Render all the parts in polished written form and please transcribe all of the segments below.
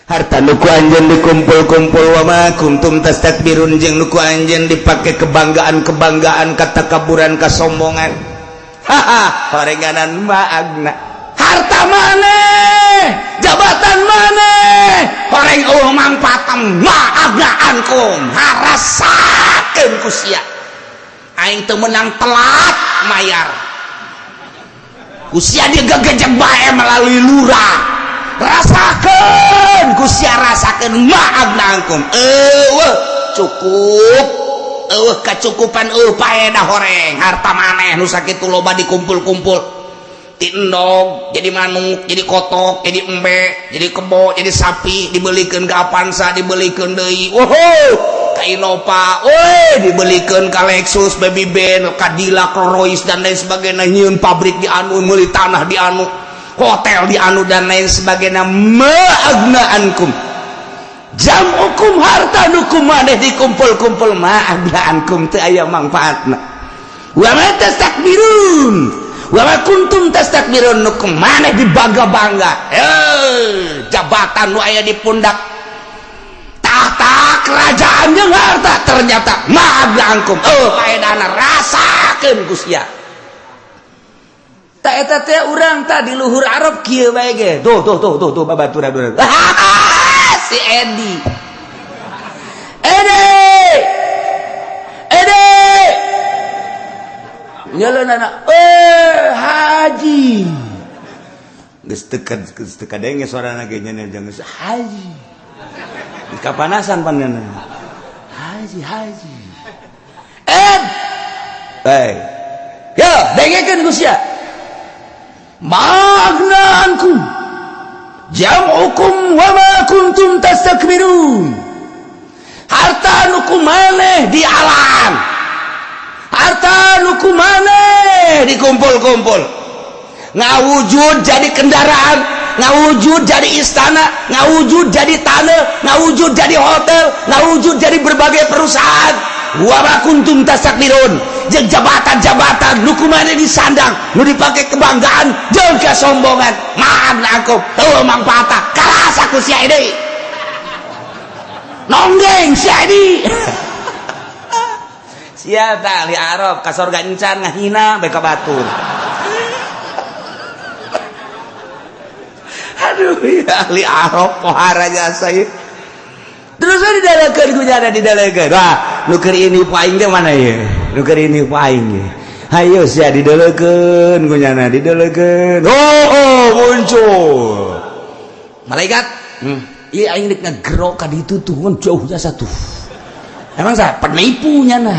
Harta nu ku anjeun dikumpul-kumpul, wa ma kuntum tastakbirun, jeung nu ku anjeun dipake kebanggaan-kebanggaan, katakaburan, kasombongan. Haha, horenganan ma agna harta maneh, jabatan maneh, horeng eueuh mangfaatna. Ma agna ankum, harasakeun ku sia. Aing teu meunang telat mayar, ku sia digegejek bae melalui lurah. Rasakeun ku sia, rasakeun. Ma agna ankum, eueuh cukup, eueuh kacukupan, eueuh paedah. Horeng harta maneh nu sakitu loba dikumpul-kumpul, ti endog jadi manuk, jadi kotok, jadi embe, jadi kebo, jadi sapi, dibelikeun ke Avanza, dibelikeun deui, wow, ka Innova, woi, dibelikeun ka Lexus, Baby Benz, Cadillac, Rolls, dan lain sebagainya. Nyieun pabrik di anu, meuli tanah di anu, hotel di anu, dan lain sebagainya. Ma agna ankum jam'ukum, harta nu ku maneh dikumpul-kumpul, ma agna ankum, teu aya mangfaatna. Wa ma tastakbirun, wa ma kuntum tastakbirun, nu ku maneh dibangga-bangga, jabatan nu aya di pundak, tahta kerajaan jeung harta, ternyata ma agna ankum, oh, paedahna. Rasakeun ku sia. Tak eta teh urang tah di luhur Arab kieu bae ge. Tuh, tuh, tuh, tuh, tuh, babaturan urang. Si Edi. Edi! Edi! Nyaleunana, eh, haji. Geus teu, geus teu kadenge sorana ge nya, jeung geus haji. Kapanasan panena. Haji, haji. Ed. Hey. Ya, dengekeun ku sia. Ma agna ankum jam'ukum wa ma kuntum tastakbirun, harta nu ku maneh di alam, harta nu ku maneh dikumpul-kumpul, ngawujud jadi kendaraan, ngawujud jadi istana, ngawujud jadi tanah, ngawujud jadi hotel, ngawujud jadi berbagai perusahaan. Wa ma kuntum tastakbirun, jeung jabatan-jabatan nu ku maneh disandang, nu dipake kebanggaan jeung kesombongan, ma agna ankum, teu mangfaatna. Karasa ku sia ini, nonggeng sia ini. Sia tah ahli Arab ka sorga encan, ngahina bae ka batur. Aduh ya, ahli Arab pohara jasa ieu. Terus we didalekeun ku jana, didalekeun. Wah, nu keur ini aing teh mana ye? Nu keur ini aing ye. Hayo sia, didalekeun ku nyana, didalekeun. Oh, oh, muncul malaikat. Iya, aing dek ngagerok ka ditu tuh, ngan jauh jasa tuh. Emang saya penipu nyana.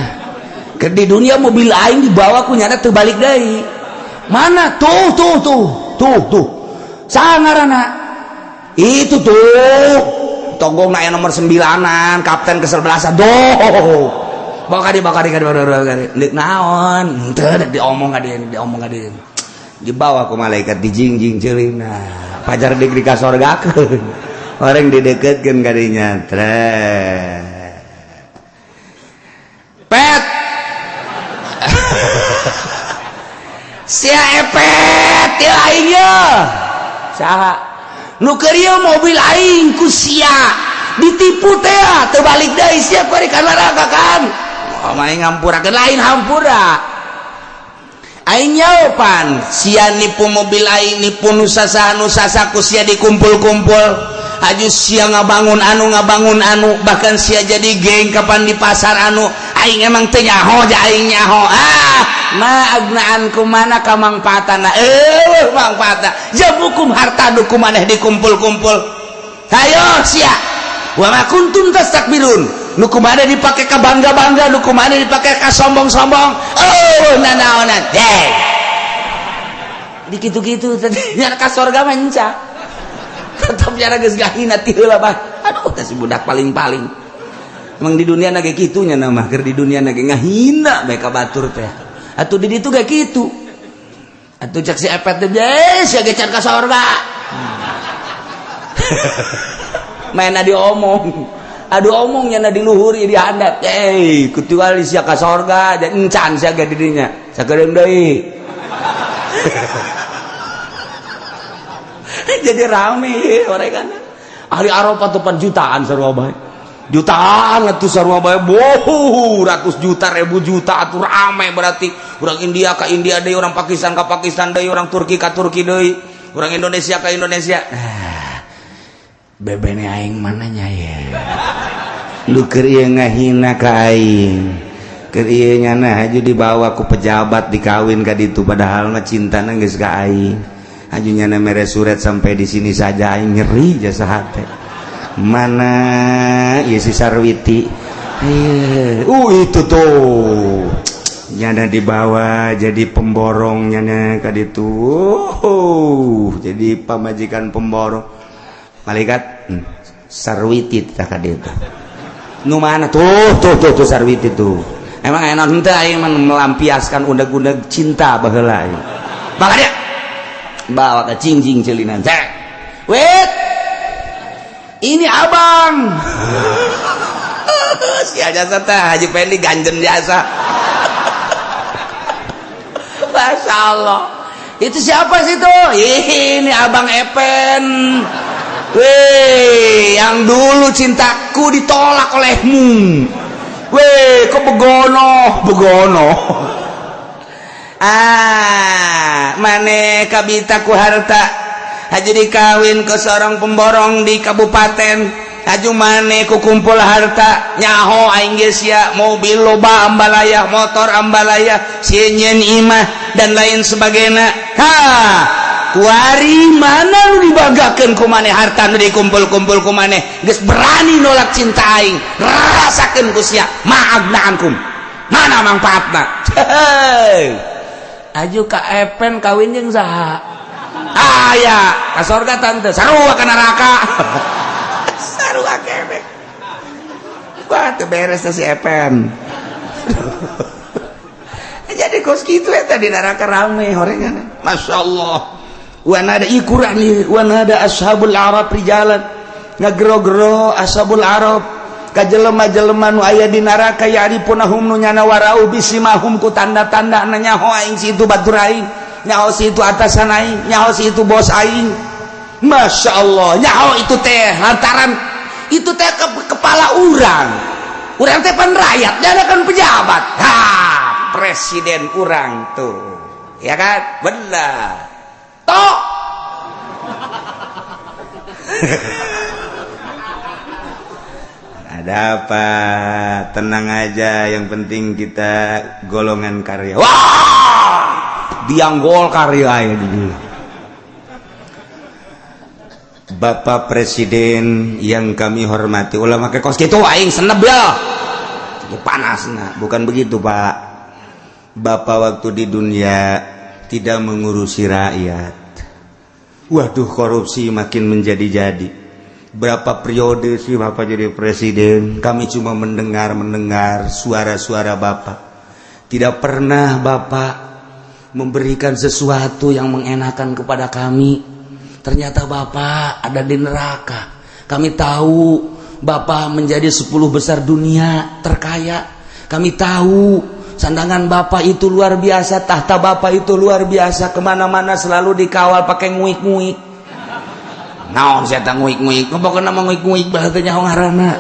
Ke di dunia mobil aing dibawa ku nyana teu balik deui. Mana tuh, tuh, tuh, tuh, tuh. Sangarana itu tuh tonggong aya nomor sembilanan, kapten kesebelasan doh. Bawa ka dieu, bawa ka dieu, bawa ka dieu. Deuk naon teu, dek diomong ka dieu, diomong ka dieu. Dibawa ku malaikat, dijingjing ceulina, pajar dik dikasorgakeun. Orang dideketkeun ka dinya, tret pet, sia epet ya, aing ye saha nu keur ieu mobil aing ku sia ditipu teh, teu balik deui. Sia kuari ka neraka kan? Oh, main ngampurakeun, lain hampura, aing nyaopan sia nipu mobil aing, nipu nu sasaha, nu sasa ku sia dikumpul-kumpul, aju sia ngabangun anu, ngabangun anu, bahkan sia jadi geng kapan di pasar anu. Aing emang teu nyaho ja, aing nyaho. Ah, ma agna ankum, mana kamangfaatana? Eh, mangfaatna. Jam'ukum, harta nu ku maneh dikumpul-kumpul, hayo sia. Wa ma kuntum tastakbirun, nu ku maneh dipake ka bangga-bangga, nu ku maneh dipake ka sombong-sombong, oh, nanaonan deh di kitu-kitu tadi nya. Ka sorga mah enca tetep nyara geus gahina ti heula bah. Aduh, teh si budak paling-paling emang di dunia na ge kitu nya, mah keur di dunia na ge ngahina bae ka batur teh. Atuh di ditu ge kitu atuh. Cek si epet teh, sia ge can ka sorga. Main diomong, aduh, omongnya na di luhur di handap, eh, kecuali sia ka sorga dan encan sia ge di dinya sakedeung deui. Jadi rame mereka. Ahli Arafah tuh pan jutaan sarua bae. Jutaan atuh sarua bae. Boh, ratus juta, ribu juta atuh rame berarti. Orang India ka India deui, orang Pakistan ka Pakistan deui, orang Turki ka Turki deui, orang Indonesia ka Indonesia. Ah, bebene aing mana nya ya? Lu keur ieu ngahina ka aing. Keur ieu nyana haju dibawa ku pejabat dikawin ka ditu, padahal mah cintana geus ka aing. Haju nyana mere surat sampai di sini saja, aing nyeri jasa hate. Mana ya si Sarwiti? Itu tuh nyana dibawa jadi pemborong, nyana ka ditu. Jadi pamajikan pemborong. Malaikat, Sarwiti tah ka ditu. Nu mana tuh tuh tuh tuh Sarwiti tuh. Emang enak henteu aing mah melampiaskan undang-undang cinta baheula aing. Bawa dia. Bawa ke cingjing celinan. Cek. Wait. Ini abang. Si jasa teh Haji Pendi ganjen jasa. Masya Allah. Itu siapa sih tuh? Ini abang Epen. Weh, yang dulu cintaku ditolak olehmu. Weh, kok begono, begono. Ah, mane kabita ku harta. Haji dikawin ke seorang pemborong di kabupaten. Haju mane ku kumpul harta, nyaho aing geus sia, mobil loba ambalaya, motor ambalaya, sieun imah dan lain sebagainya. Ha, kuari mana nu dibanggakeun ku maneh harta nu dikumpul-kumpul ku maneh geus berani nolak cinta aing, rasakeun ku sia ma aghna ankum, mana manfaatna. Aju ka Epen kawin jeung saha? Aya ka sorga tante, sarua ka neraka, sarua keneh. Wah, teu beres si Epen. Jadi kos kitu eta di neraka rame horengan. Masya Allah. Wa nada ikurang wa nada ashabul araf rijalan, ngagero-gero ashabul araf ka jelema-jelema nu aya di neraka, ya'rifunahum nu nyana warau bisimahum ku tanda-tanda, nyaho aing si itu batur aing, nyaho si itu atasan aing, nyaho si itu bos aing. Masya Allah, nyaho itu teh lantaran itu teh ke kepala urang, urang teh pan rakyat, dia kan pejabat. Ha, presiden urang tuh ya kan, benar toh. Ada apa? Tenang aja, yang penting kita golongan karya. Wah, biang Golkar ya di Bapak Presiden yang kami hormati, ulama ke kos gitu aing seneb ya. Panas nah, bukan begitu, Pak. Bapak waktu di dunia tidak mengurusi rakyat. Waduh, korupsi makin menjadi-jadi. Berapa periode sih Bapak jadi presiden? Kami cuma mendengar-mendengar suara-suara Bapak. Tidak pernah Bapak memberikan sesuatu yang mengenakan kepada kami. Ternyata Bapak ada di neraka. Kami tahu Bapak menjadi 10 besar dunia terkaya. Kami tahu sandangan Bapak itu luar biasa, tahta Bapak itu luar biasa, kemana-mana selalu dikawal pakai nguik-nguik. Naon saya nguik-nguik? Pokoknya nama nguik-nguik bahasa nyaho ngaranna.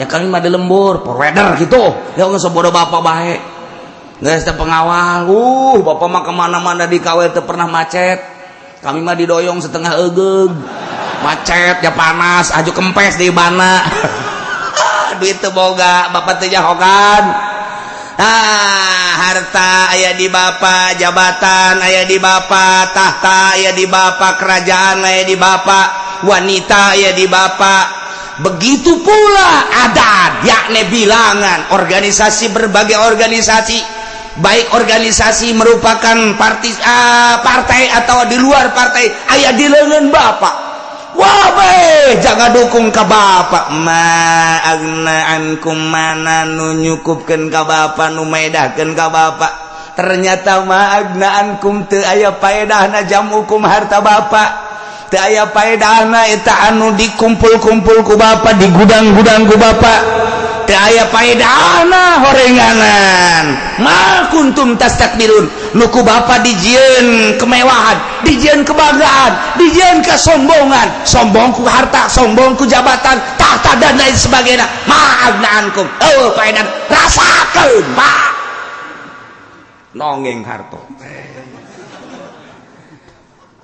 Ya kami mah di lembur, provider gitu. Ya nggak sebodoh Bapak baik. Nggak ada pengawal. Bapak mah kemana-mana dikawal teu pernah macet. Kami mah didoyong setengah egeg. Macet ya panas, aju kempes di mana. Duit teu boga, Bapak teu nyahokan. Ah, harta aya di Bapak, jabatan aya di Bapak, tahta aya di Bapak, kerajaan aya di Bapak, wanita aya di Bapak. Begitu pula adat, yakni bilangan organisasi, berbagai organisasi, baik organisasi merupakan partai atau di luar partai, aya di lengan Bapak. Wah, bae jangan dukung ke Bapak. Ma aghna ankum, mana nu nyukupkeun ka Bapak, nu maedahkeun ka Bapak? Ternyata ma aghna ankum, teu aya paedahna jam'ukum harta Bapak, teu aya paedahna eta anu dikumpul-kumpul ku Bapak di gudang-gudang ku Bapak. Teu aya paedahna horenganan. Ma kuntum tastakbirun, nu ku bapa dijieun kemewahan, dijieun kebanggaan, dijieun kesombongan, sombong ku harta, sombong ku jabatan, tahta, dan lain sebagainya. Ma aghna ankum, euweuh paedah, rasakeun, Pak. Nongeng harto.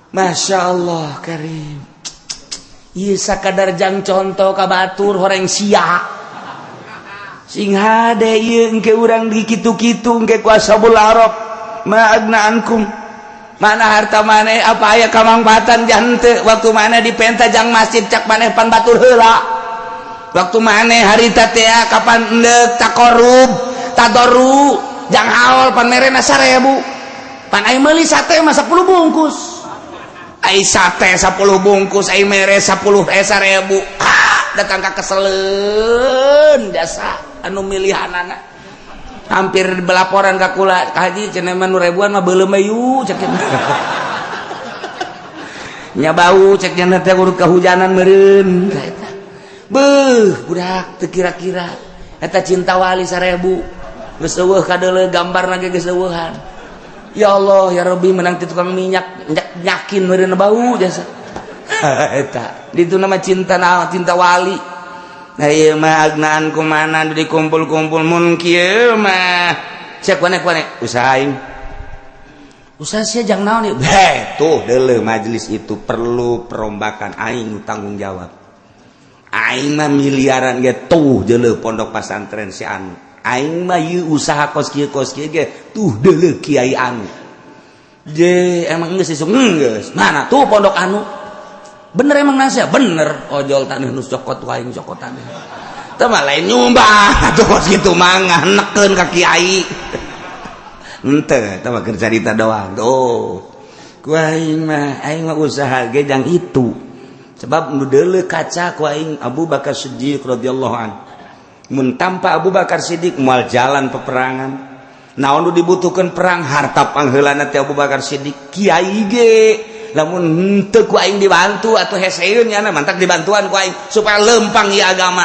Masya Allah karim. Ieu sakadar jang contoh ka batur horeng sia. Sing hade ieu engke urang di kitu-kitu engke ku ashabul arab. Ma aghna ankum. Mana harta maneh, apa aya kamangfaatan jante waktu maneh dipenta jang masjid, cak maneh pan batur heula. Waktu maneh harita teh kapan endek takorub tadoru jang haul pan merena 1000, pan aing meuli sate mah 10 bungkus. Ai sate 10 bungkus ai mere 10 1000, ah datang ka keseleun jasa anu milihanana hampir belaporan ka kula, "Ka haji, cenah mah nu ribuan mah beuleum yu," cek nya, bau cek nya teh, urut kehujanan meureun eta. Beuh, budak teu kira-kira eta cinta wali 1000 geus eueuh kadeuleu, gambarna ge geus eueuhan. Ya Allah ya Rabbi, menang ti tukang minyak nyakin meureun bau jasa eta. Ditu nama cinta, nama cinta wali. Nah, ieu mah agnaan kumana dikumpul-kumpul mun kieu mah cek wane wane usaha aing, usaha sia jang naon ieu. Heh, tuh deuleu, majelis itu perlu perombakan, aing tanggung jawab. Aing mah miliaran ge, tuh deuleu pondok pesantren si anu. Aing mah ieu usaha kos kieu kos kieu ge, tuh deuleu kiai anu. Je, emang geus isuk geus mana tuh pondok anu. Bener emang nasihat bener, ojol taneuh nu cokot wae, aing cokot taneuh teh mah lain nyumbang atuh kos kitu mah, neken ka kiai henteu, teh mah keur carita doang. Tuh ku aing mah usaha ge jang itu, sebab nu deuleu kaca ku aing Abu Bakar Siddiq radhiyallahu anhu. Mun tanpa Abu Bakar Siddiq moal jalan peperangan. Naon nu dibutuhkan perang? Harta pangheulana teh Abu Bakar Siddiq. Kiai ge lamun henteu ku aing dibantu atau heseun nya, mantak dibantuan ku aing supaya lempang ieu agama.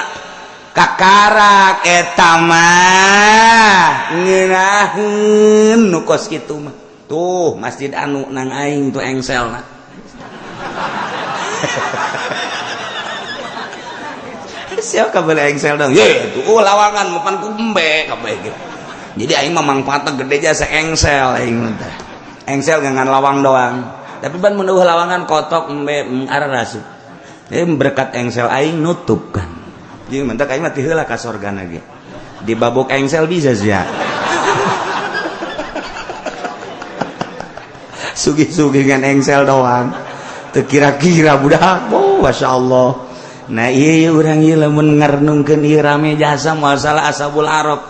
Kakarak eta mah ngeunaheun nu kos kitu mah. Tuh masjid anu nang aing tuh engselna. Siapa kabeh engsel dong ye tuh, oh, lawangan mapan kumbe kabeh gitu. Jadi aing mah mangfaatna gede jasa engsel aing mah teh. Engsel ngan lawang doang, tapi ban mun eueuh lawangan kotok embe arah rasup. Jadi berkat engsel aing nutup kan. Jadi mentak aing mah ti heula ka sorgana ge. Dibabok engsel bisa sia. Sugih-sugih ngan engsel doang. Teu kira-kira budak. Oh, Masya Allah. Nah, iya urang ieu lamun ngarenungkeun ieu rame jasa masalah ashabul arab.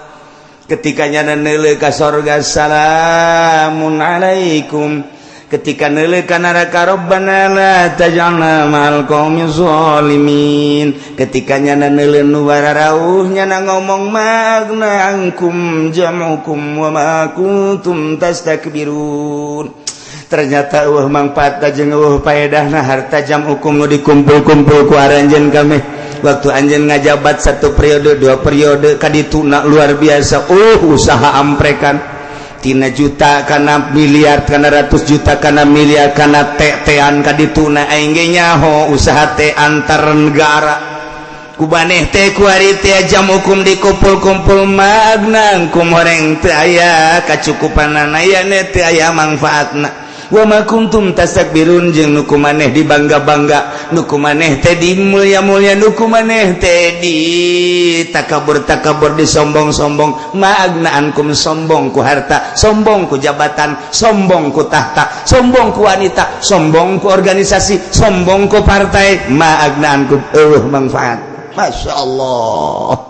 Ketika nyana neuleuh ka sorga, salamun alaikum. Ketika neuleuh ka neraka, rabbana la taj'alna ma'al qaumi zalimin. Ketika nyana neuleuh nu bararauh, nyana ngomong ma aghna ankum jam'ukum wa ma kuntum tastakbirun. Ternyata eueuh mangfaatna jeung eueuh paedahna harta jam hukum nu dikumpul-kumpul ku aranjeun kami waktu anjeun ngajabat satu periode, dua periode kadituna luar biasa. Usaha amprekan tina juta kana miliar, kana ratus juta, kana miliar, kana tean kadituna. Aing ge nyaho usaha teh antar negara ku baneh teh kuari teh jam hukum dikumpul-kumpul ma aghna ankum, horeng teu aya kacukupanana aya teu aya mangfaatna. Wa ma kuntum tastakbirun, jeung nu ku maneh dibangga-bangga, nu ku maneh teh dimulia-mulia, nu ku maneh teh di takabur-takabur, disombong-sombong. Ma aghna ankum, sombong ku harta, sombong ku jabatan, sombong ku tahta, sombong ku wanita, sombong ku organisasi, sombong ku partai. Ma aghna ankum, eueuh manfaat. Masya Allah.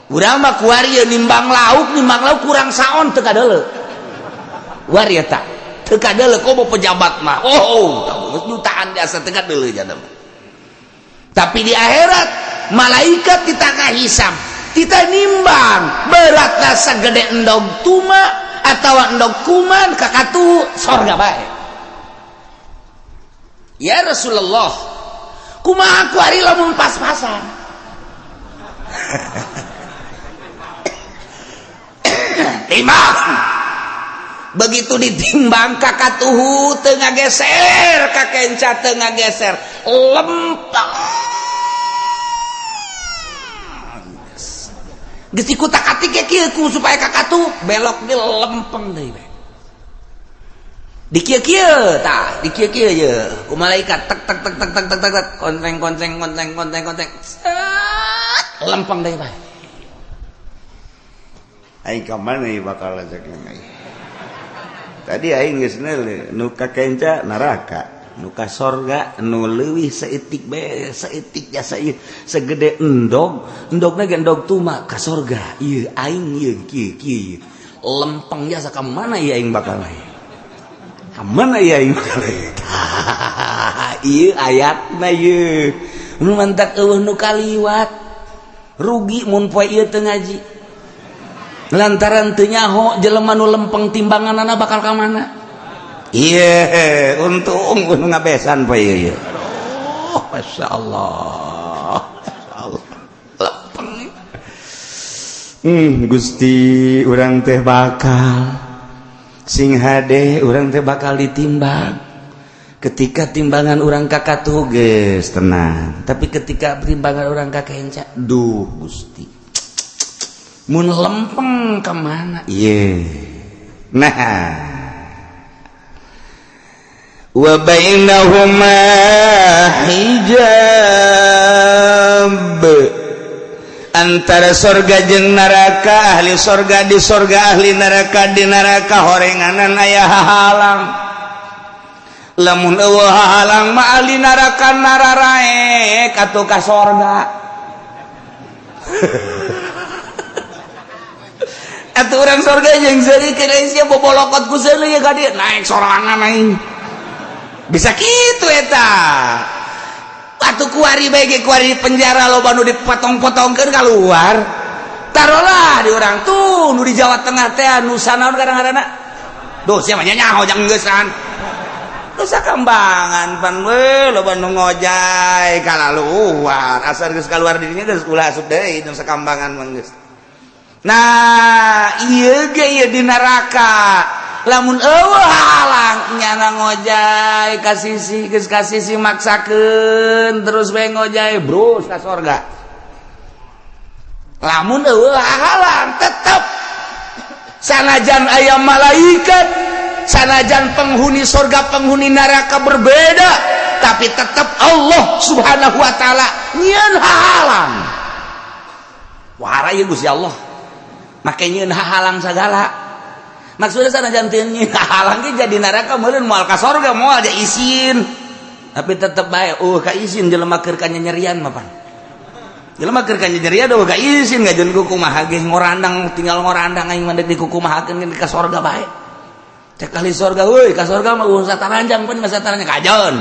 Urang mah kuari nimbang lauk, nimbang lauk kurang saon teu kadeuleu. War ya tak teu kadeuleu, komo pejabat mah. Oh, jutaan jasa teu kadeuleu jana. Tapi di akhirat malaikat kita hisab, kita nimbang berat sagede endog tuma atau endog kuman, kakatu sorga bae. Ya Rasulullah, kumaha kuari lamun pas-pasan? Timbang. Begitu ditimbang, kakatuhu teu ngageser, kakenca teu ngageser, lempeng. Geus dikutak-atik ge kieu ku supaya kakatuh belok di lempeng deui we. Di kieu-kieu tah, di kieu-kieu ye ku malaikat, tek tek tek tek tek tek tek tek, konteng konteng konteng konteng konteng, set, lempeng deui bae. Aing ka mana ieu bakal cek aing. Tadi aing geus neuleuh nu ka kenca neraka, nu ka sorga nu leuwih saeutik bae, saeutik jasa ieu segede endog, endogna ge endog tuma ka sorga. Ieu aing ieu kieu kieu. Lempeng jasa ka mana ieu aing bakal ieu? Ka mana ieu aing bakal ieu? Ieu ayatna ieu. Nu mantak eueuh nu kaliwat. Rugi mun poe ieu teu ngaji. Lantaran teu nyaho jelema nu lempeng timbanganana bakal ka mana. Ieu untung nu ngabesan poe ieu. Aduh, Masya Allah. Masya Allah. Lempeng. Gusti, urang teh bakal sing hade, urang teh bakal ditimbang. Ketika timbangan urang kakatuh geus tenang, tapi ketika timbangan urang kakenca, duh Gusti, mun lempeng ka mana ieu? Nah, wa bainahuma hijab, antara sorga jeung neraka, ahli sorga di sorga, ahli neraka di neraka, horenganan aya hahalang. Lamun eueuh hahalang mah ahli neraka nararaek atuh ka sorga. Atuh urang sorga jeung seuri keur sia bobolokot ku seuri ka dieu naik sorangan aing. Bisa kitu eta. Atuh kuari bae ge, kuari di penjara loba nu dipotong-potongkeun keluar. Tarolah di urang tuh nu di Jawa Tengah teh nu sanaon kadang-kadang. Duh, sia mah nyaho jang geusan. Nusa Kambangan pan we loba nu ngojay kalaluar, asal geus kaluar dirinya geus ulah asup deui Nusa Kambangan mah geus. Nah, ieu ge ieu di neraka. Lamun eueuh halang nyana ngojay ka sisi, geus ka sisi maksakeun terus we ngojay bros ka sorga. Lamun eueuh halang tetep sanajan aya malaikat, sanajan penghuni sorga penghuni neraka berbeda, tapi tetap Allah Subhanahu wa taala nyieun halang. Wah, ieu Gusti Allah make nyieun halang sagala. Maksudnya sanajan teu nyieun halang ge jadi neraka meureun moal ka sorga, moal aja isin, tapi tetep bae ka isin jelema keur kanyanyerian mah pan. Jelema keur kanyanyerian eueuh ka isin ngajeun ku kumaha ge ngorandang, tinggal ngorandang aing mah deuk dikukumahakeun ka sorga bae. Cek ahli sorga, woi ka sorga mah ulah taranjang pan, masa taranjang kajon.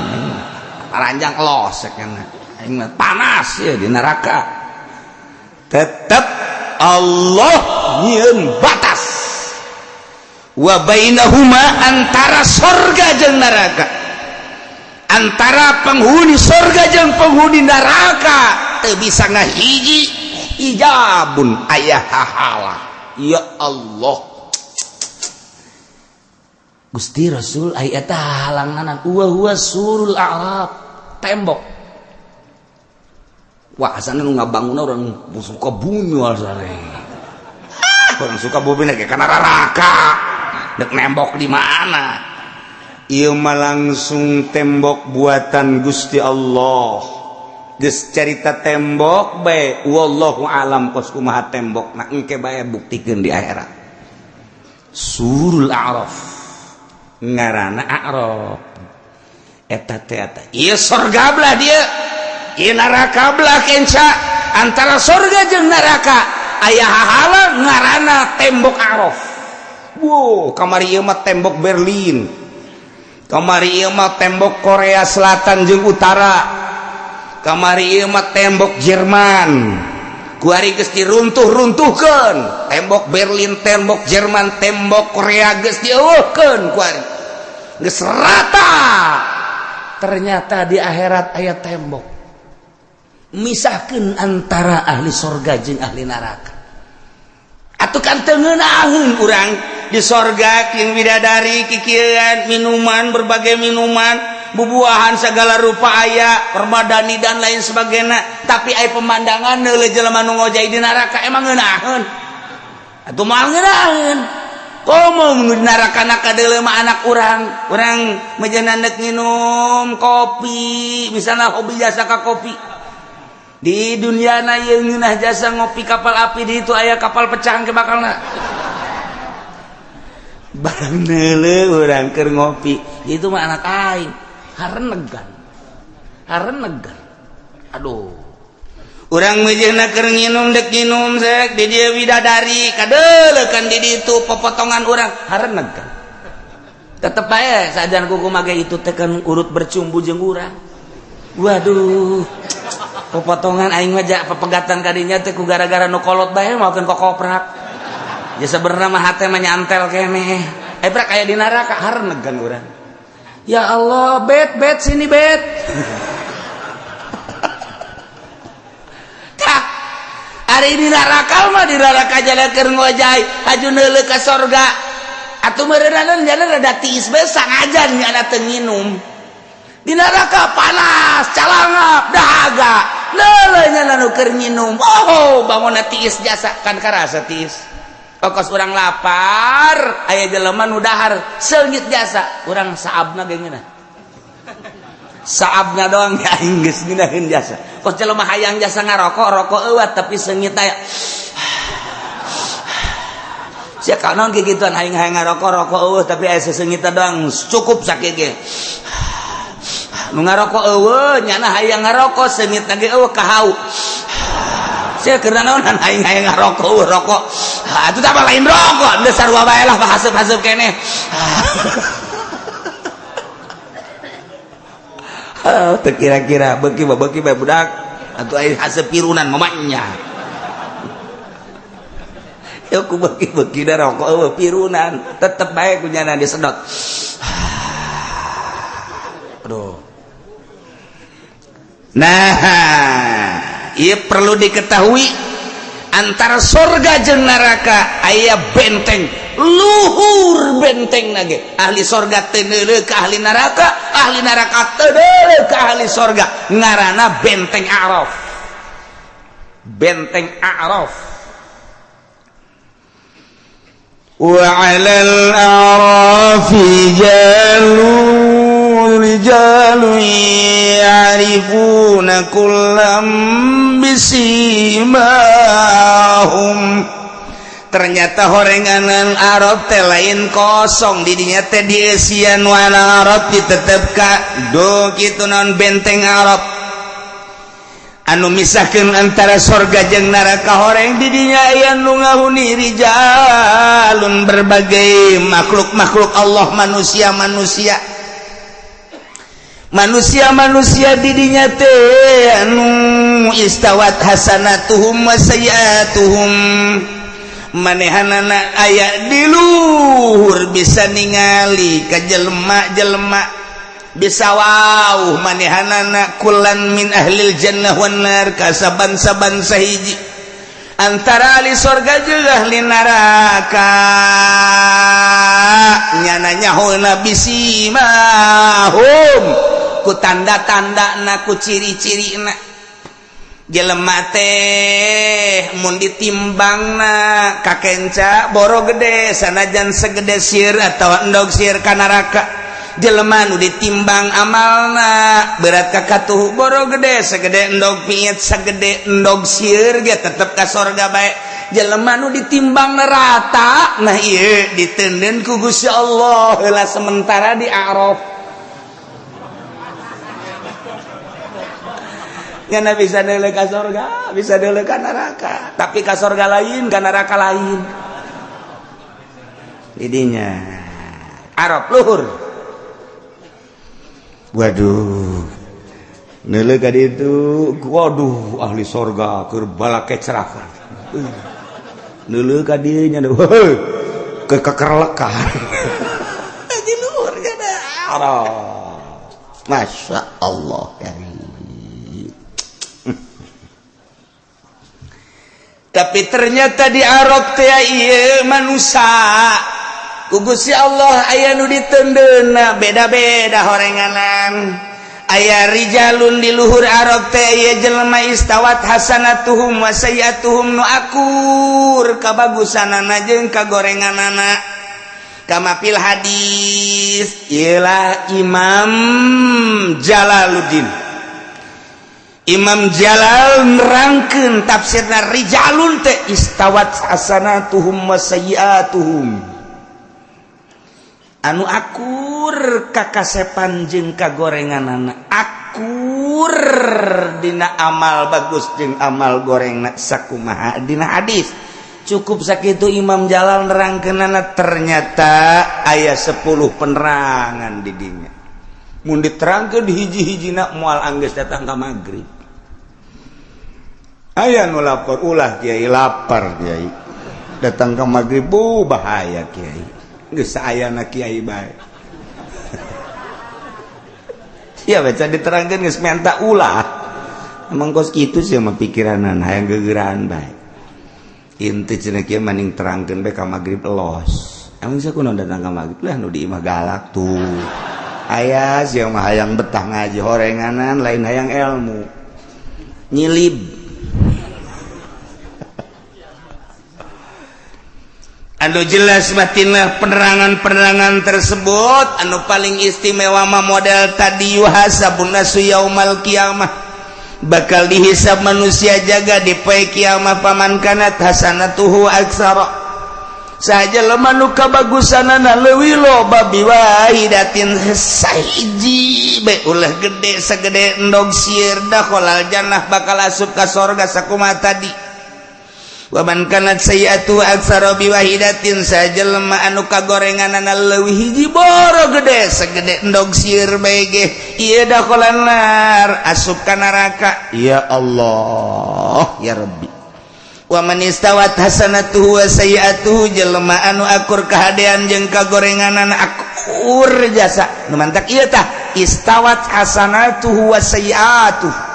Taranjang los cek aing mah panas ya di neraka. Tetep Allah nyieun batas wa bainahuma, antara sorga jeung neraka, antara penghuni sorga jeung penghuni neraka teu bisa ngahiji, hijabun, aya hahala. Ya Allah Gusti Rasul, aya eta halanganan wa huwa surul a'raf, tembok. Wah, asana nu ngabangun orang suka bumi asana. Orang suka bumi lagi kana neraka dek nembok di mana? Ieu mah langsung tembok buatan Gusti Allah. Geus carita tembok bae, wallahu alam kos kumaha tembok nah, engke bae buktikeun di akhirat. Surul a'raf ngaranna a'raf eta teh eta ieu sorga belah dia, ieu neraka belah kenca. Antara sorga jeung neraka aya hahalang ngaranna tembok a'raf. Wow, kamari ieu mah tembok Berlin, kamari ieu mah tembok Korea Selatan jeung Utara, kamari ieu mah tembok Jerman. Kuari geus diruntuh-runtuhkeun tembok Berlin, tembok Jerman, tembok Korea geus dieuweuhkeun, kuari geus rata. Ternyata di akhirat aya tembok misahkeun antara ahli sorga jeung ahli neraka. Atuh kan teu ngeunaheun urang di sorga jeung bidadari kikieuan minuman, berbagai minuman, bubuahan segala rupa aya, permadani dan lain sebagainya, tapi aya pemandangan neuleuh jelema nu ngojay di neraka, emang ngeunaheun? Atuh moal ngeunaheun. Komo nu di neraka na kadeuleu mah anak urang, urang mejeuna neuk nginum kopi, misalnya hobi jasa ka kopi. Di dunia na ieu ngeunah jasa ngopi kapal api, di itu aya kapal pecah ke bakalna. Barang neuleuh urang keur ngopi, itu mah anak aing, harenegan. Harenegan. Aduh. Urang meujeuhna keur nginum, dek nginum sek di dieu bidadari, kadeuleuh di ditu popotongan urang, harenegan. Tetep bae sajan kuku mage itu teh kan urut bercumbu jeung urang. Waduh. Popotongan aing mah ja pepegatan kadinya teh ku gara-gara nu kolot bae maokeun kokoprak. Ya sebenarnya mah hate mah nyantel keneh. Eh prak aya di neraka, harenegan urang. Ya Allah, bet bet sini bet. Tah, ari di neraka mah di neraka jalan keur ngojay, haju neuleuh ka sorga. Atuh meureunana jalan rada tiis bae sangajan nyana teu nginum. Di neraka panas, calangap, dahaga. Neuleuh nyana nu keur nginum. Oh, bangunna tiis jasa kan karasa tiis. Okos urang lapar, aya jelema nu dahar seungit jasa, urang saabna ge ngeunah. Saabna doang ya aing geus ngeunaheun jasa. Kos jelema hayang jasa ngarokok, rokok eueuh tapi seungit aya. Sia kanaon kikituan aing hayang ngarokok, rokok eueuh tapi aya seseungitna doang cukup sakieu ge. Nu ngarokok eueuh nyana hayang ngarokok seungitna ge eueuh kahau. Sia keur naonan aing hayang ngarokok eueuh rokok. Atuh tah lain rokok, geus sarua bae lah haseup-haseup keneh. Teu kira-kira beuki mah beuki bae budak. Atuh aing haseup pirunan mamanya. Yuk ku beuki-beuki da rokok eueuh pirunan, tetep bae ku nyana disedot. Aduh. Nah, ieu perlu diketahui antara sorga jeung neraka aya benteng luhur, benteng nage ahli sorga teu neuleuh ka ahli neraka, ahli neraka teu neuleuh ka ahli sorga, ngaranna benteng A'raf. Benteng A'raf. Wa 'alal a'rafi rijalun ya'rifuna kullam bisimahum. Ternyata horenganan Arab teh lain kosong, didinya teh dieusian wana Arab ditetep ka do kitu naon benteng Arab anu misahkeun antara sorga jeung neraka. Horeng didinya aya nu ngahuni rijalun, berbagai makhluk-makhluk Allah, manusia-manusia, manusia-manusia didinya teh anu istawat hasanatuhum wa sayiatuhum, manehanana aya di luhur bisa ningali ka jelema-jelema, bisa wow manehanana kulan min ahlil jannah wan nar, ka saban-saban sahiji antara ahli sorga jeung ahli neraka, nyana nyahona bisimahum ku tanda-tanda na, ku ciri-ciri na. Jelema teh mun ditimbangna kakenca boro gede sanajan segede sir atau endog sir ka neraka. Jelema nu ditimbang amalna berat ka katuhu boro gede segede endog piit, segede endog sir ge tetep ka sorga bae. Jelema nu ditimbang rata, nah ieu ditenden ku Gusti Allah heula sementara di A'raf. Ngana bisa neuleuh ka sorga, bisa neuleuh ka neraka, tapi ka sorga lain, ka neraka lain. Didinya Arab luhur. Waduh, neuleuh ka ditu, waduh ahli sorga keur balake cerakan. Neuleuh ka dieu nya, heuh, keur kekerlekan. Di luhur nya Arab. Masya Allah karim. Tapi ternyata di Arab teh ieu manusia ku Gusti Allah aya nu ditendeuna beda-beda horenganan. Aya rijalun di luhur Arab teh ieu jelema istawat hasanatuhum wa sayyiatuhum, nu akur kabagusanana jeung kagorenganana, kama fil hadis. Ialah Imam Jalaluddin, Imam Jalal nerangkeun tafsirna rijalun teh istawat hasanatuhum wa sayyiatuhum, anu akur kakasepan jeung kagorenganana, akur dina amal bagus jeung amal gorengna sakumaha dina hadis. Cukup sakitu Imam Jalal nerangkeunana. Ternyata aya 10 penerangan di dinya. Mun diterangkeun hiji-hijina, moal anggeus datang ka magrib. Aya nu lapor, "Ulah, Kiai, lapar, Kiai." Datang ke magrib, bu, bahaya, Kiai. Geus ayana kiai bae. Ya, baca diterangkeun geus minta ulah. Emang kos kitu sih mah pikiranan, hayang gegeraan bae. Inti cenah kieu, maning terangkeun bae ka magrib los. Emang sia kunaon datang ka magrib lah, nu di imah galak tuh. Aya sia mah hayang betah ngaji horenganan, lain hayang ilmu. Nyilib. Anu jelas batinlah penerangan-penerangan tersebut. Anu paling istimewa mah model tadi, yuhasabun nasu yaumal kiamah, bakal dihisab manusia jaga di poe kiamah. Faman kanat hasanatuhu aksara, saja lemah nu kabagusanana leuwih loba, biwahidatin, sahiji bae, ulah gede sagede endog sieur, dakhalal jannah, bakal asup ka sorga sakumaha tadi. Waman kanat sayyi'atu aktsara biwahidatin, sajelema anu kagorenganana leuwih hiji boro gede segede endog sieur bae ge, ieu dakhalan nar, asup ka neraka. Ya Allah, ya Rabbi. Wa man istawat hasanatuhu wa sayyi'atuhu, jelema anu akur kahadean jeung kagorenganana, akur jasa nu mantak ieu tah, istawat hasanatuhu wa sayyi'atuhu,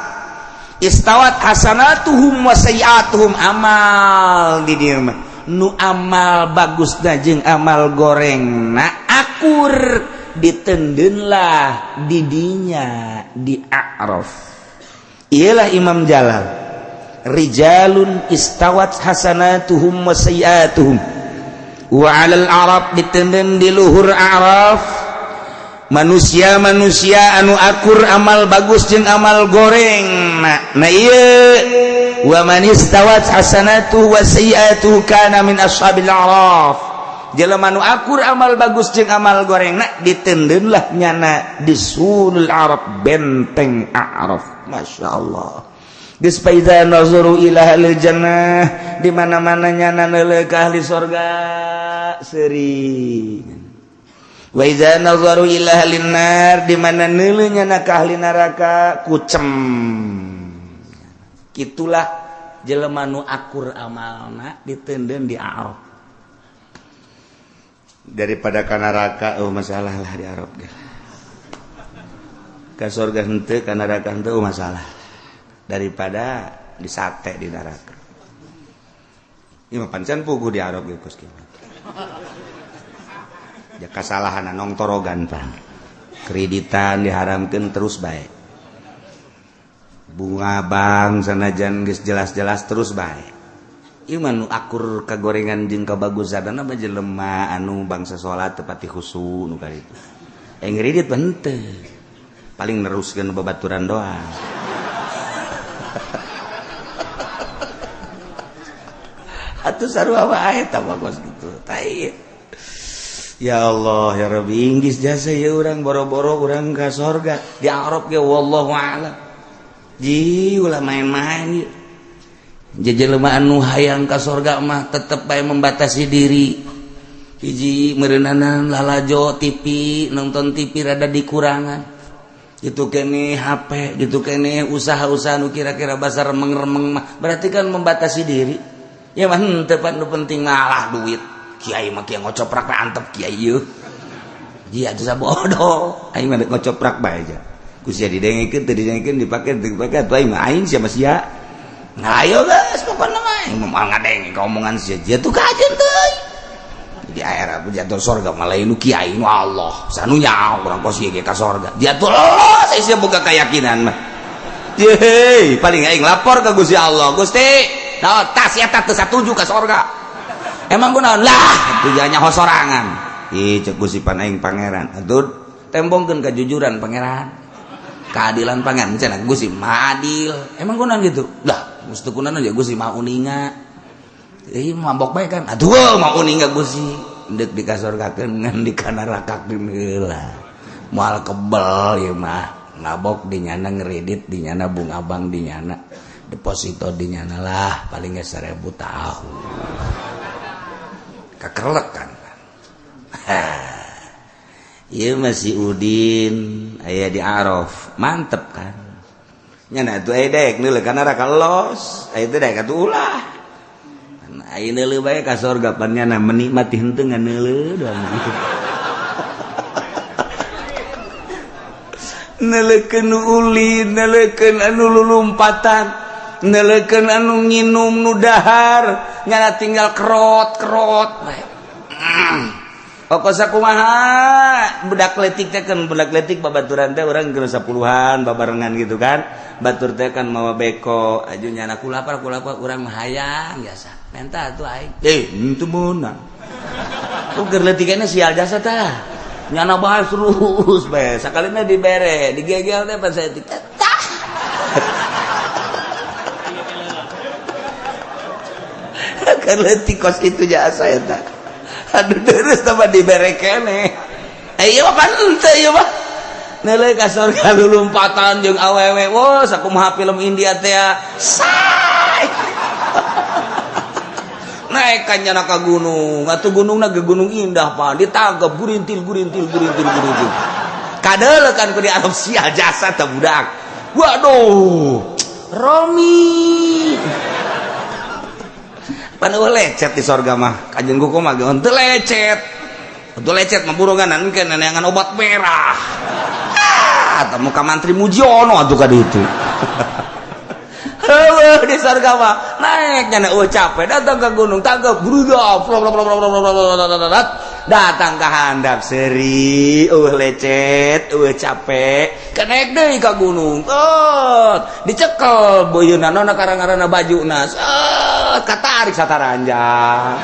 istawat hasanatuhum wa sayyiatuhum, amal di dieu mah nu amal bagus jeung amal goreng na akur, ditendeunlah didinya di A'raf. Ialah Imam Jalal, rijalun istawat hasanatuhum wa sayyiatuhum. Wa 'alal a'raf, ditendeun di luhur A'raf manusia-manusia anu akur amal bagus jeung amal goreng. Nah, ieu wa man istawat hasanatuhu wa sayyi'atuhu kana min ashabil a'raf, jelema nu akur amal bagus jeung amal goreng nah, ditendeunlah nyana di sulul Arab, benteng A'raf. Masya Allah. Geus, fa iza nazaru ila ahlil jannah, di mana-mana nyana neuleuh ka ahli sorga seuri. Wa iza nazaru ila ahlin nar, di mana neuleuh nyana ka ahli neraka kucem. Kitulah jelema nu akur amalna ditendeun di A'raf. Daripada ka neraka, oh, masalah lah di Arab ge. Ka surga henteu, ka neraka henteu, oh, masalah daripada disate di neraka. Ieu mah pancen puguh di Arab ge kos kieu. Ya, kasalahan nongtorogan pan. Kreditan diharamkeun terus bae. Bunga bank sanajan geus jelas-jelas terus bae. Ieu mah nu akur kagorengan jeung kabagusanana mah jelema anu bangsa salat tepati khusu nu kaditu. Eh, ngredit mah henteu. Paling neruskeun babaturan doang. Atuh sarua wae eta mah kos kitu. Tai. Ya Allah, ya Rabbi, inggis jasa ya urang, boro-boro urang ka sorga di Arab ge wallahu a'lam. Ji, ulah main-main ieu. Jelema anu hayang ka sorga mah tetep bae membatasi diri. Hiji meureunana lalajo TV, nonton TV rada dikurangan. Gitu kene HP, gitu kene usaha-usaha nu kira-kira basa remeng-remeng mah berarti kan membatasi diri. Ya mah henteu pan, nu penting malah duit. Kiai mah kieu ngocoprak bae, antep kiai ieu. Ji atuh sabodo. Aing mah ngocoprak bae aja. Ku sia didengekeun teu didengekeun, dipake teu dipake, atuh aing mah aing siapa sia. Nah, ayo guys, pokona mah moal ngadenge ka omongan sia jatuh kajen teuing di akhirat jatuh sorga malah nu kiai nu Allah sanu nyaho urang kos ieu ge ka sorga jatuh los sia boga keyakinan mah. Yeay, paling aing lapor ke Gusti Allah. Gusti, nah, tas eta teu satuju ka sorga. Emang kunaon lah, tujuannya sorangan. Ih, cek Gusti pan aing pangeran. Atuh tembongkeun kejujuran pangeran. Keadilan pangeran cenah Gusti Maha adil. Emang kunaon gitu? Lah, mesti kunaon ya Gusti Maha uninga. Ih, mabok bae kan. Aduh, Maha uninga Gusti. Endek di kasorgakeun ngan di kanarakakeun heula. Moal kebel ieu mah. Ngabok di nyana, ngeredit di nyana, bunga bank di nyana, deposito di nyana lah paling nggak 1000 tahun kakerlek kan. Iya masih Udin aya di Araf mantep kan nyana tuh aya dek neuleuh ka neraka los aya teh dek atuh ulah aya neuleuh bae ka sorga pan nyana menikmati henteu ngan neuleuh doang gitu. Neleken ulin, neleken anu lulumpatan, neleken anu nginum nu dahar, nyana tinggal kerot-kerot. Pokok sakumaha budak letik teh kan budak letik babaturan teh urang geus 10-an babarengan gitu kan. Batur teh kan mawa beko, aju nyana kulapar kulapar urang mah hayang biasa. Menta atuh aing. Eh, henteu meunang. Keur leutikna sial jasa tah. Nyana bahas terus bae sakalina dibere digegel teh pas saya tah kan leutik kos kitu jasa eta aduh terus tambah dibere keneh ieu mah pan henteu ieu mah neuleuh ka sorga lulumpatan jeung awewe wah sakumaha film India teh say naik kan nyana ka gunung atuh gunungna ge gunung indah pan ditangkep gurintil gurintil gurintil gurintil kadeuleuh kan ku di Arab sial jasa teh budak waduh Romi pan eueuh lecet di sorga mah kajeun kuku mah ge henteu lecet henteu lecet mah burungan engke neneangan obat merah ah teh muka mantri Mujiono atuh ka ditu. Heueuh di surga mah naik nyana eueuh capek datang ke gunung tangkep bruda datang ke handap seri eueuh lecet eueuh capek kenaik deui ka gunung dicekel beuyeuna nona karang-karana bajuna set katarik sataranjang.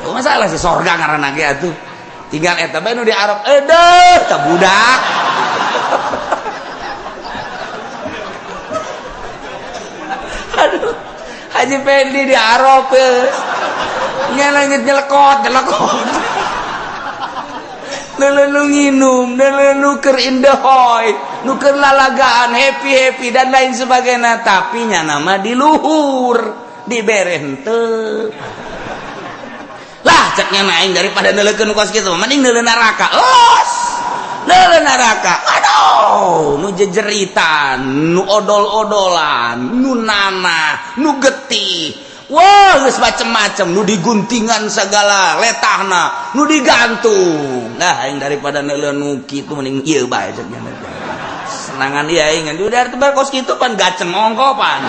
Masalah si sorga ngaranna ge atuh tinggal eta bae nu di Arab edeuh ka budak. Aduh, Haji Pendi di Arab nyelengit nyelekot nyelekot nu nginum nu keur indehoy nu keur lalagaan happy happy dan lain sebagainya tapi nya nama di luhur dibere henteu lah ceknya aing daripada neuleukeun kos kitu mending neuleuh neraka los neuleuh neraka aduh nu jejeritan nu odol-odolan nu nanah nu getih wah geus macem-macem nu diguntingan segala letahna nu digantung nah aing daripada neuleuh nu kitu mending ieu bae cek nya senangan ieu aing udah tebar kos kitu pan gaceng ongko pan.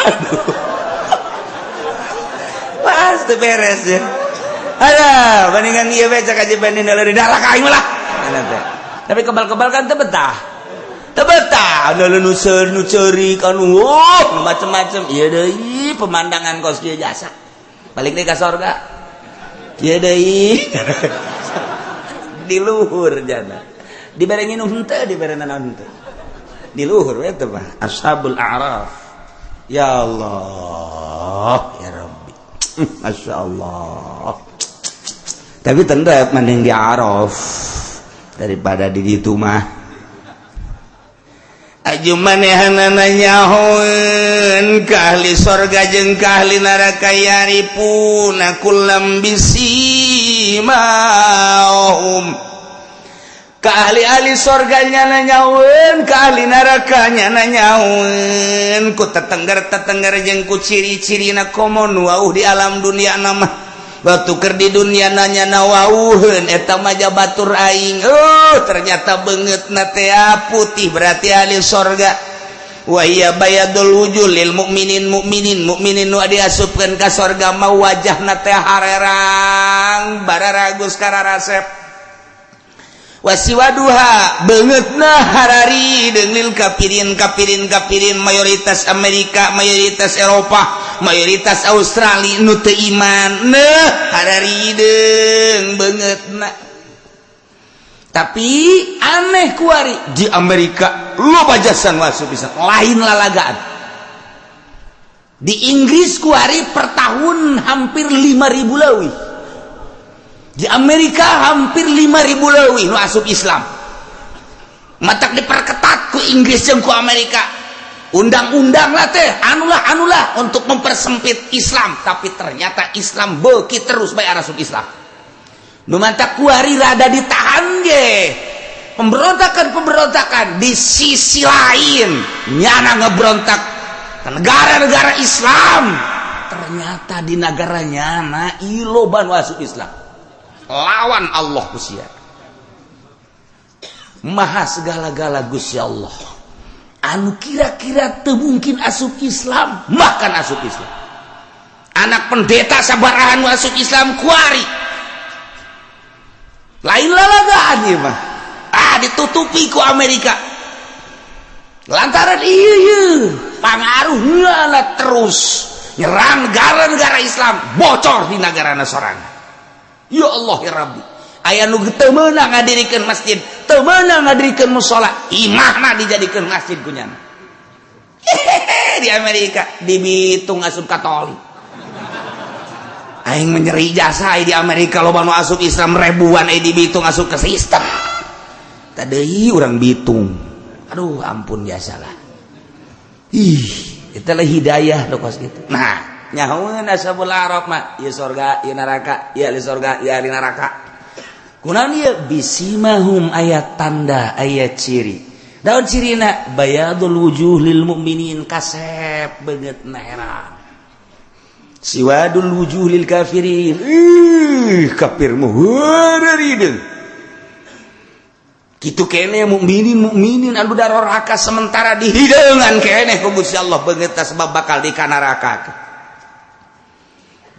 Aduh pas teu beres ya. Ada bandingan ieu bae cek Haji Pendi neuleuh di neraka aing lah. Tapi kebal-kebal kan teu betah. Teu betah neuleuh nu seur nu ceurik anu nu macem-macem ieu deui pemandangan kos kieu jasa. Balik deui ka sorga. Ieu deui. Di luhur jana. Dibere nginum henteu, dibere naon henteu. Di luhur we teh mah Ashabul A'raf. Ya Allah, ya Rabbi. Masya Allah. Tapi tetap mending di Araf daripada di ditu mah. Aju manehanana nyahoeun ka ahli sorga jeung ka ahli neraka yarifuna kullam bisimahum. Ka ahli-ahli sorga nyana nyahoeun, ka ahli neraka nyana nyahoeun ku tetengger-tetengger jeung ku ciri-cirina komo nu wauh di alam dunia nama. Batu keur di dunia nanya nawauheun eta mah batur aing. Oh, ternyata beungeutna teh putih berarti ahli sorga. Wa hiya bayadul wujuh lil mukminin. Mukminin, mukminin nu diasupkeun ka sorga mah wajahna teh harerang, bararagus, kararasep. Wa siwaduha, beungeutna hararideung, lil kafirin. Kafirin, kafirin mayoritas Amerika, mayoritas Eropa, mayoritas Australia nu teu iman, neh hararideung beungeutna. Tapi aneh, kuari di Amerika loba jasa asup bisa lain lalagaan. Di Inggris kuari per tahun hampir 5000 leuwih, di Amerika hampir 5000 leuwih nu asup Islam. Matak diperketat ku Inggris jeung ku Amerika undang-undang lah teh, anulah anulah untuk mempersempit Islam. Tapi ternyata Islam beuki terus bae asup Islam. Nu mantak kuari rada ditahan ge pemberontakan-pemberontakan. Di sisi lain nyana ngebrontak ke negara-negara Islam, ternyata di negara nyana loba nu asup Islam lawan Allah. Gusti Maha segala-gala, Gusti Allah anu kira-kira teu mungkin asup Islam bahkan asup Islam. Anak pendeta sabarahan asup Islam kuari. Lain lalagaan ieu mah. Ah, ditutupi ku Amerika lantaran iya pangaruhnya terus nyerang negara-negara Islam, bocor di negara sorangan. Ya Allah ya Rabbi, aya nu teu meunang ngadirikeun masjid, teu meunang ngadirikeun musala, imahna dijadikeun masjid ku nyana. Di Amerika dibitung asup Katolik. Aing menyeri jasa di Amerika loba nu asup Islam ribuan, di Bitung asup ke sistem tadi orang Bitung. Aduh, ampun, biasalah. Ih, itulah hidayah lo kos gitu. Nah, nyahoeun ashabul A'raf mah ieu sorga, ieu neraka, ieu ahli sorga, ieu ahli neraka. Kunaon ieu? Bisimahum, aya tanda, aya ciri. Daun cirina bayadul wujuh lil mukminin, kasep beungeutna herang. Siwadul wujuh lil kafirin, ih, kafir mah hideung kitu kene. Mukminin, mukminin anu daroraka sementara dihideungan kene ku Gusti Allah beungeut sebab bakal di neraka.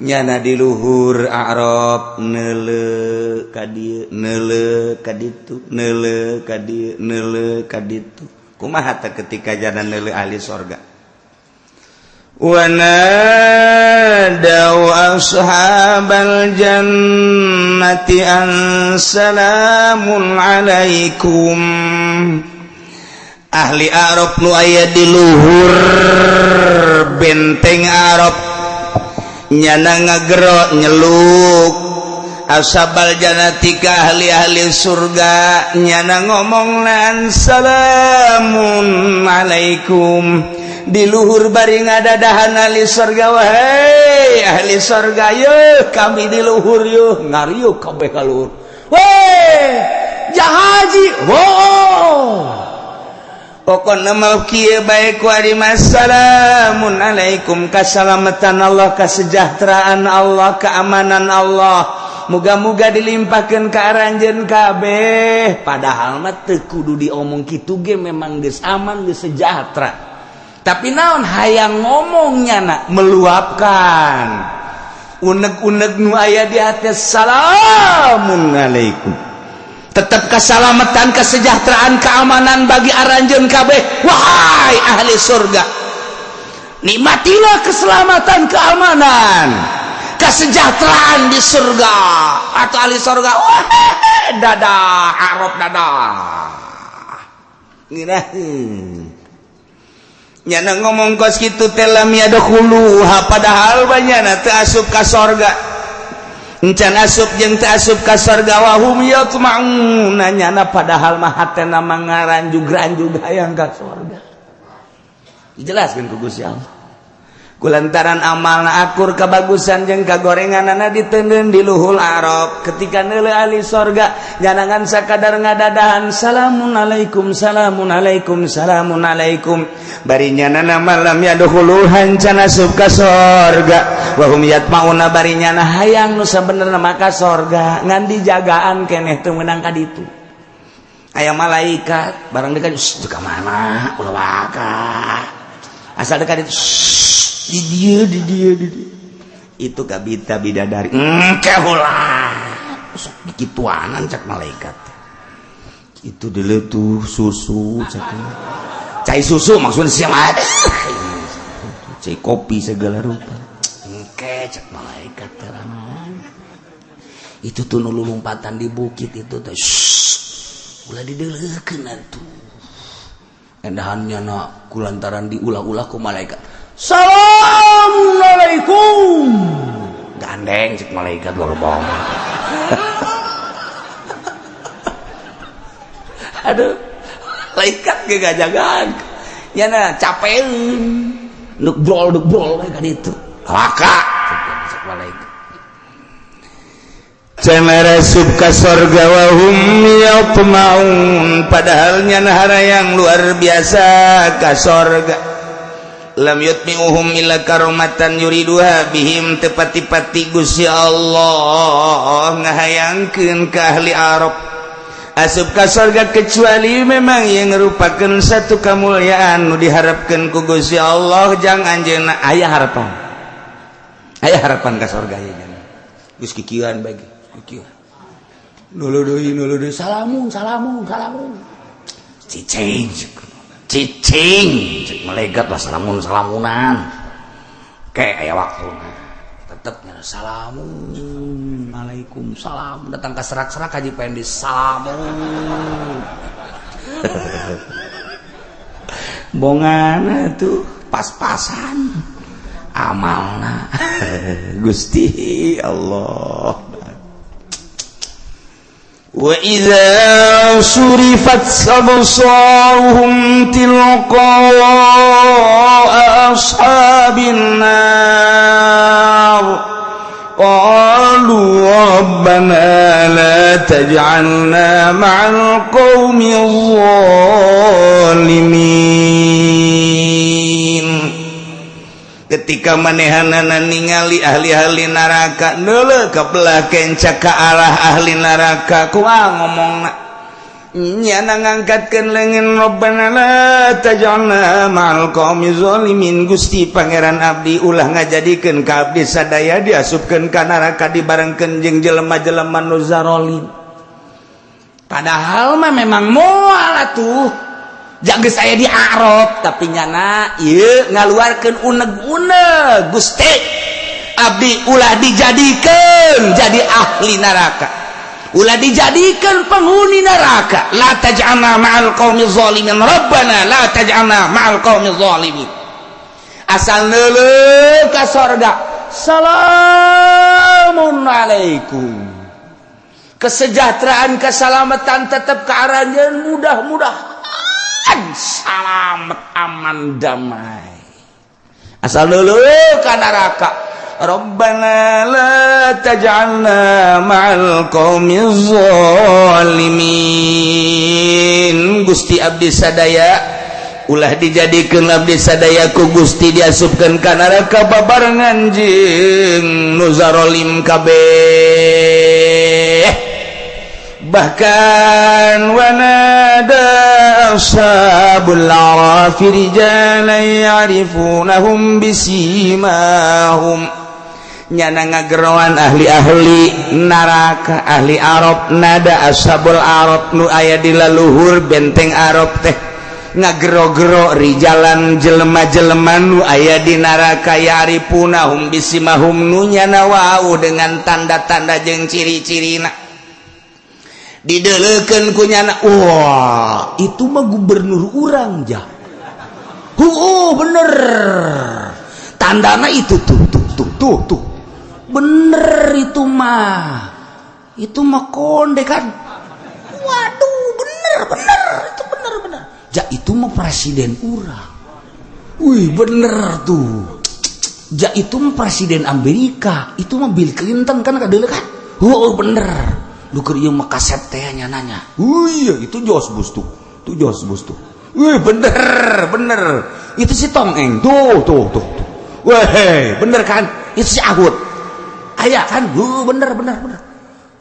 Nyana di luhur A'raf neuleu ka dieu, neuleu ka ditu, neuleu ka dieu, neuleu ka ditu. Kumaha teh ketika jana neuleu ahli sorga? ونادوا أصحاب الجنة أن سلام عليكم. Ahli A'raf nu aya di luhur benteng A'raf nyana ngagero nyeluk ashabal jannati ka ahli-ahli surga. Nyana ngomong lan salamun alaikum di luhur bari ngadadahan ahli surga. Wahai ahli surga, yeuh kami di luhur, yeuh ngariuk kabeh ka luhur. Weh, jahaji, wow. Pokokna mah kieu bae ku ari salamun alaikum, kasalamatan Allah, kesejahteraan Allah, keamanan Allah, muga-muga dilimpahkan ke aranjeun kabeh. Padahal mah teu kudu diomong kitu ge memang geus aman, geus sejahtera, tapi naon, hayang ngomongnya nak meluapkan unek-unek nu aya di hati. Salamun alaikum, tetap keselamatan, kesejahteraan, keamanan bagi aranjeun kabeh. Wahai ahli surga, nikmatilah keselamatan, keamanan, kesejahteraan di surga. Atau ahli surga, wah, dadah Arab, dadah. Ngiraheun nyana ngomong kos kitu teh lam yadkhuluha, padahal banyana teu asup ka sorga, encan asup jeung teu asup ka sorga. Wahum yatma'una, nyana padahal mah hatena mangaranjug-ranjug hayang ka sorga. Dijelaskeun ku Gusti Allah, kulantaran amalna akur kebagusan jeung kagorenganana, diteundeun di luhur A'raf. Ketika neuleu ahli sorga, jangan sakadar ngadadahan salamun alaikum, salamun alaikum, salamun alaikum, bari nyana lam yadkhuluha, can asup ka sorga. Wa hum yatmauna, bari nyana hayang nu sabenerna maka sorga, ngan dijagaan keneh teu meunang ka ditu. Aya malaikat barang dekat ka mana ulah waka asal dekat itu di dia di dia di dia itu kabita bidadari engke ulah sok dikituanan cak malaikat itu dulu tuh susu cak cai susu maksudnya siapa ada cai kopi segala rupa engke cak malaikat terangan itu tuh nu lompatan di bukit itu tuh ulah dideleukeun atuh endahannya na kulantaran diulah-ulah ku malaikat. Assalamualaikum gandeng cek malaikat luar bawah. Aduh malaikat ge gajagaan nya na capeun nuk brol bae ka ditu laka cek malaikat. Cenah resub ka sorga wa hum yatma'un padahal nyana harayang luar biasa ka sorga. Lam yutmi'uhum illa karomatan yuriduha bihim tepati-pati Gusti Allah ngahayangkeun ka ahli Arab asup ka sorga kecuali memang yang merupakan satu kemuliaan nu diharapkeun ku Gusti Allah jang anjeunna aya harapan ka sorga ieu geus kikieuan bae kikieuan nulu deui salamun salamun salamun cicing cicing cek malaikat lah salamun salamunan kayak aya waktuna tetep nyana salamun alaikum salam datang ka serak-serak haji Pendi salamun bongana tuh pas-pasan amalna Gusti Allah. Wa idza surifat absaruhum tilqa ashabin nar qalu rabbana la taj'alna ma'al qaumil zalimin. Ketika manehanana ningali ahli-ahli neraka neuleuh ka belah kenca ka arah ahli neraka kumaha ngomongna nyana ngangkatkeun leungeun rabbana la taj'alna ma'al qaumi zalimin Gusti Pangeran abdi ulah ngajadikeun ka abdi sadaya diasupkeun ka neraka dibarengkeun jeung jelema-jelema nu zarolim. Padahal mah memang moal atuh jaga saya di Arab tapi nyana ieu ngaluarkeun uneg-uneg Gusti abdi ulah dijadikeun jadi ahli neraka ulah dijadikeun penghuni neraka la taj'alna ma'al qaumi zalimin rabbana la taj'alna ma'al qaumi zalimin asal neuleuh ka sorga salamun alaikum kesejahteraan keselamatan tetap ke arahnya mudah-mudah salamet aman damai asal dulu ka neraka rabbana la taj'alna ma'al qaumil zalimin Gusti abdi sadaya ulah dijadikeun abdi sadaya ku Gusti diasupkeun ka neraka babarengan jeung nu zarolim kabeh. Bahkan wanada ashabul arafi rijalan ya'rifunahum bisimahum nyana ngageroan ahli-ahli neraka ahli Arab nada ashabul Arab nu aya di laluhur benteng Arab teh ngagero-gero rijalan jelema-jelema nu aya di neraka ya'rifunahum bisimahum nu nyana wau dengan tanda-tanda jeung ciri-cirina dideleukeun ku nyana wah itu mah gubernur urang jah heuh bener tandana itu tuh tuh tuh tuh tuh bener itu mah konde kan waduh bener bener itu bener bener ja itu mah presiden urang wih bener tuh ja itu mah presiden Amerika itu mah Bill Clinton kan kadeuleu kan heuh bener lu keur ieu mah kasep teh nyananya. Wih, itu Jos Bus tuh. Tuh Jos Bus tuh. Wih, bener, bener. Itu si Tongeng. Tuh, tuh, tuh, tuh. Weh, bener kan? Itu si Ahud. Aya kan? Bener, bener, bener.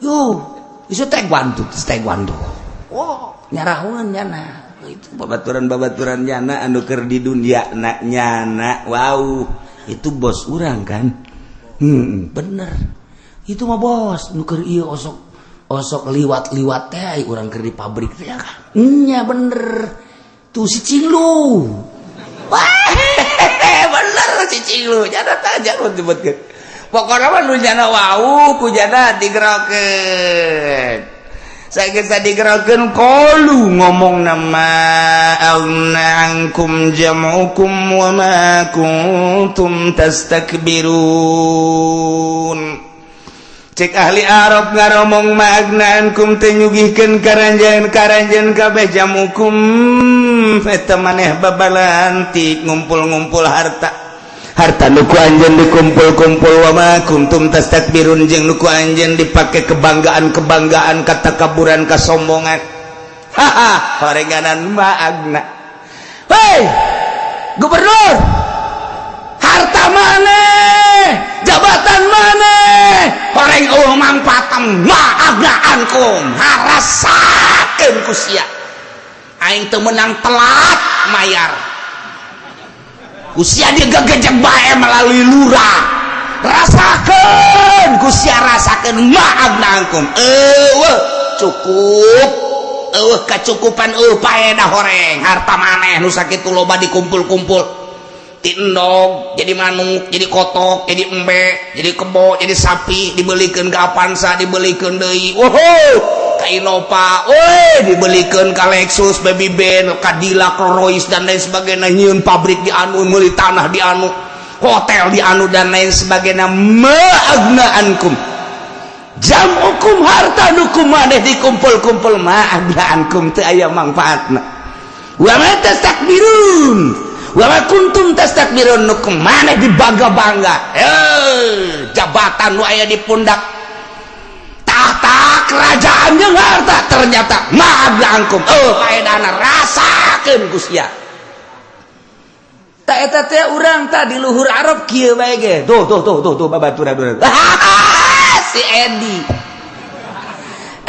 Yo, itu Taekwondo, itu Taekwondo. Wah, nyarahoan nyana. Itu babaturan-babaturan nyana anu keur di dunia na nyana. Wow, itu bos urang kan? Bener. Itu mah bos nu keur ieu osok osok liwat-liwat teh urang keur di pabrik teh kan. Nya bener. Tuh si Cinglu. Wah, bener si Cinglu. Nyana tah jangan disebutkeun. Pokoknya mah nu nyana wau ku nyana digerokeun. Saya digerokeun qalu ngomong nama aghna ankum jam'ukum wa ma kuntum tastakbirun. Cek ahli Arab ngaromong ma aghna ankum teu nyugihkeun karanjeun karanjeun kabeh jamukum eta maneh babalantik ngumpul-ngumpul harta harta nu ku anjeun dikumpul-kumpul wa ma kuntum tastakbirun jeung nu ku anjeun dipake kebanggaan-kebanggaan katakaburan kasombongan. Haha, horenganan ma agna. Hei, gubernur, harta maneh, jabatan maneh, horeng eueuh mangpaatna ma agna ankum, harasakeun ku sia. Aing teu meunang telat mayar. Ku sia digegejek bae melalui lurah. Rasakeun ku sia, rasakeun ma agna ankum. Eueuh cukup, eueuh kacukupan, eueuh paedah horeng harta maneh nu sakitu loba dikumpul-kumpul ti endog jadi manuk, jadi kotok, jadi embe, jadi kebo, jadi sapi, dibelikeun ke Avanza, dibelikeun deui, wow, ka Innova, woi, dibelikeun ka Lexus, Baby Benz, Cadillac, Rolls dan lain sebagainya, nyieun pabrik di anu, meuli tanah di anu, hotel di anu dan lain sebagainya. Ma agna ankum jam'ukum, harta nu ku maneh dikumpul-kumpul, ma agna ankum, teu aya mangfaatna. Wa ma tastakbirun wa ma kuntum tastakbirun, nu ku maneh dibangga-bangga, eh, jabatan nu aya di pundak, tahta kerajaan jeung harta, ternyata ma agna ankum, oh, paedahna, rasakeun ku sia. Tak eta teh urang tah di luhur Arab kieu bae ge. Tuh tuh tuh tuh tuh, babaturan urang si Edi.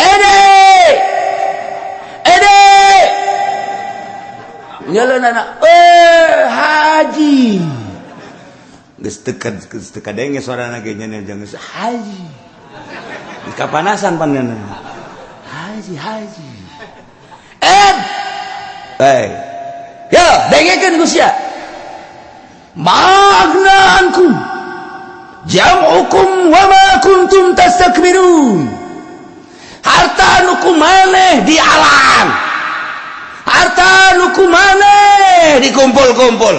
Edi, Edi nyeleunana, eh, haji. Geus teu geus teu kadenge sorana ge nya, jangan haji kapanasan panena haji haji. Ed. Hey. Ya, dengekeun ku sia. Ma agna ankum jam'ukum wa ma kuntum tastakbirun. Harta nu ku maneh di alam, harta nu ku maneh dikumpul-kumpul,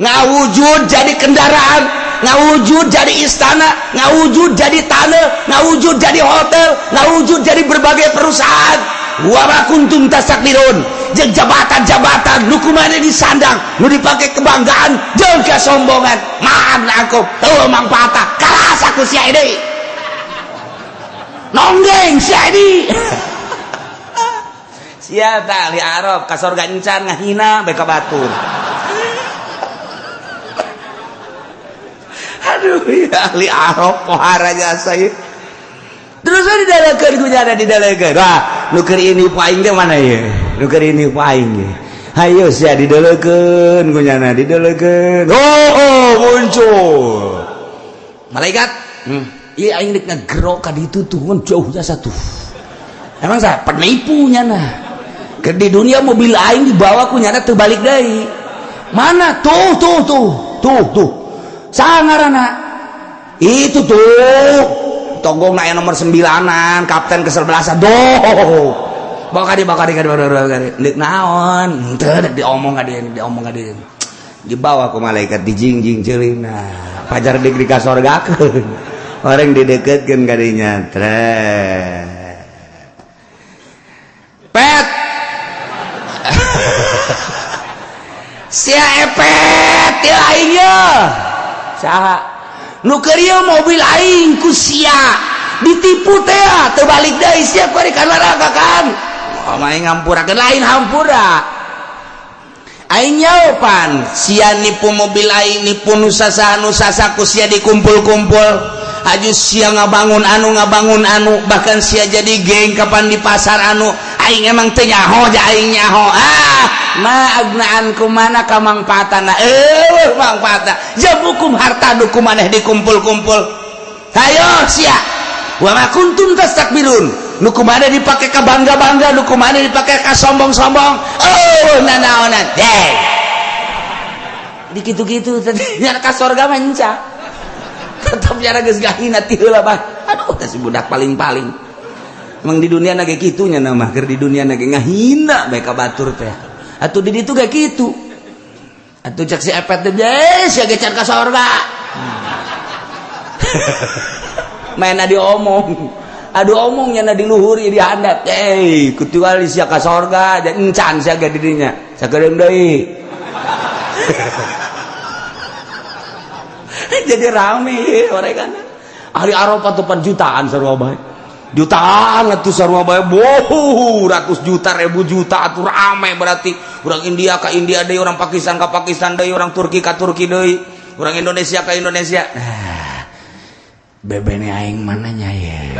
ngawujud jadi kendaraan, ngawujud jadi istana, ngawujud jadi tanah, ngawujud jadi hotel, ngawujud jadi berbagai perusahaan. Wa ma kuntum tastakbirun, jeung jabatan-jabatan nu ku maneh disandang, nu dipake kebanggaan jeung kesombongan, ma agna ankum, teu mangpaatna, karasa ku sia ini, nonggeng sia ini. Sia tah ahli Arab ka sorga encan, ngahina bae ka batur. Aduh ya, ahli Arab pohara jasa ieu. Terus didalekeun ku nyana, didalekeun. Wah, nu keur ini aing teh mana ieu? Nu keur ini aing ge. Hayo sia, didalekeun ku nyana, didalekeun. Oh, muncul malaikat. Ieu aing rek ngagerok ka ditu tuh, ngan jauh jasa tuh. Emang saya penipu nyana. Ke di dunia mobil aing dibawa ku nyana teu balik deui. Mana tuh tuh tuh tuh tuh. Sangarana itu tuh tonggong aya nomor sembilanan, kapten kesebelasan doh. Bawa ka dieu, bawa ka dieu, bawa ka dieu. Deuk naon? Teu dek diomong ka dieu, diomong ka dieu. Dibawa ku malaikat, dijingjing ceulina, pajar dik dikasorgakeun, orang dideketkeun ka dinya. Tret pet sia epet ya aing ye. Saha nu keur ieu mobil aing ku sia ditipu teh, teu balik deui sia kuari ka neraka kan. Oh, aing ngampurakeun, lain hampura, aing nyaopan sia nipu mobil aing, nipu nu sasaha nu sasa, ku sia dikumpul-kumpul, aju sia ngabangun anu, ngabangun anu, bahkan sia jadi geng kapan di pasar anu. Aing emang teu nyaho ja aing nyaho. Ah, ma agnaanku mana kamangpaatana? Eh, mangpaatna. Jamukum harta nu ku maneh dikumpul-kumpul. Hayo sia. Wa ma kuntum tastakbirun. Nu ku maneh dipake ka bangga-bangga, nu ku maneh dipake ka sombong-sombong. Oh, nanaonan. Hey. Di kitu-kitu tadi nya ka sorga mah enca. Tetep nyara geus gahina ti heula bah. Aduh, teh si budak paling-paling. Emang di dunia na ge kitu nya nama keur di dunia na ge ngahina bae ka batur teh. Atuh di ditu ge kitu. Atuh cek si Epet teh, "Sia ge can ka sorga." Maena diomong. Aduh omong nya di luhur di handap. Eh, kecuali sia ka sorga dan encan sia ge di dinya. Sakedeung deui. Jadi rame mereka. Ahli Arafah tuh pan jutaan sarua bae. Jutaan atuh sarua bae. Boh, ratus juta, ribu juta atuh rame berarti. Orang India ka India deui, orang Pakistan ka Pakistan deui, orang Turki ka Turki deui, orang Indonesia ka Indonesia. Nah, bebene aing mana nya ye?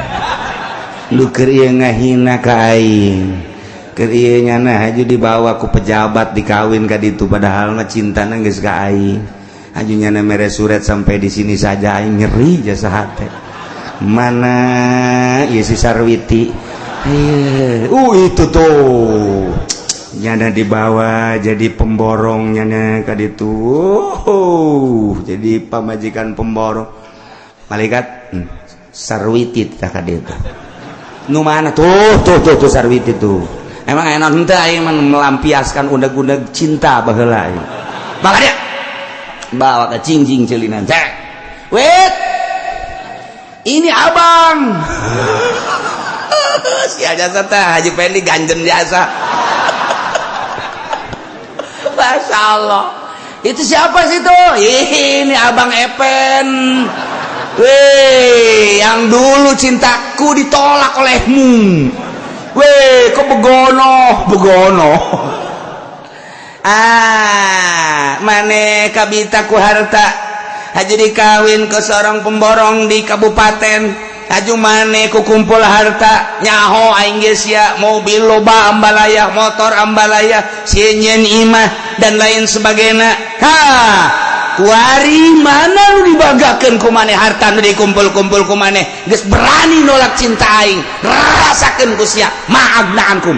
Lu keur ieu ngahina ka aing. Keur ieu nyana haju dibawa ku pejabat dikawin ka ditu padahal mah cintana geus ka aing. Haju nyana mere surat sampai di sini saja aing nyeri jasa hate. Mana ieu si Sarwiti? Itu tuh. Nyana dibawa jadi pemborong nyana ka ditu. Jadi pamajikan pemborong. Malaikat Sarwiti tah ka ditu. Nu mana tuh tuh tuh tuh Sarwiti tuh. Emang enak henteu aing mah melampiaskan undeg-undeg cinta baheula aing. Bawa dia. Bawa ke cingjing celinan. Cek. Wait. Ini abang. Si jasa teh Haji Pendi ganjen jasa. Masya Allah. Itu siapa sih tuh? Ini abang Epen. Weh, yang dulu cintaku ditolak olehmu. Weh, kok begono, begono. Ah, mane kabita ku harta. Haji dikawin ke seorang pemborong di kabupaten. Haju mane ku kumpul harta nyaho aing geus sia mobil loba ambalaya, motor ambalaya, sieun imah dan lain sebagainya. Ha, kuari mana lu dibanggakeun ku maneh harta nu dikumpul-kumpul ku maneh geus berani nolak cinta aing. Rasakeun ku sia ma'agnaankum.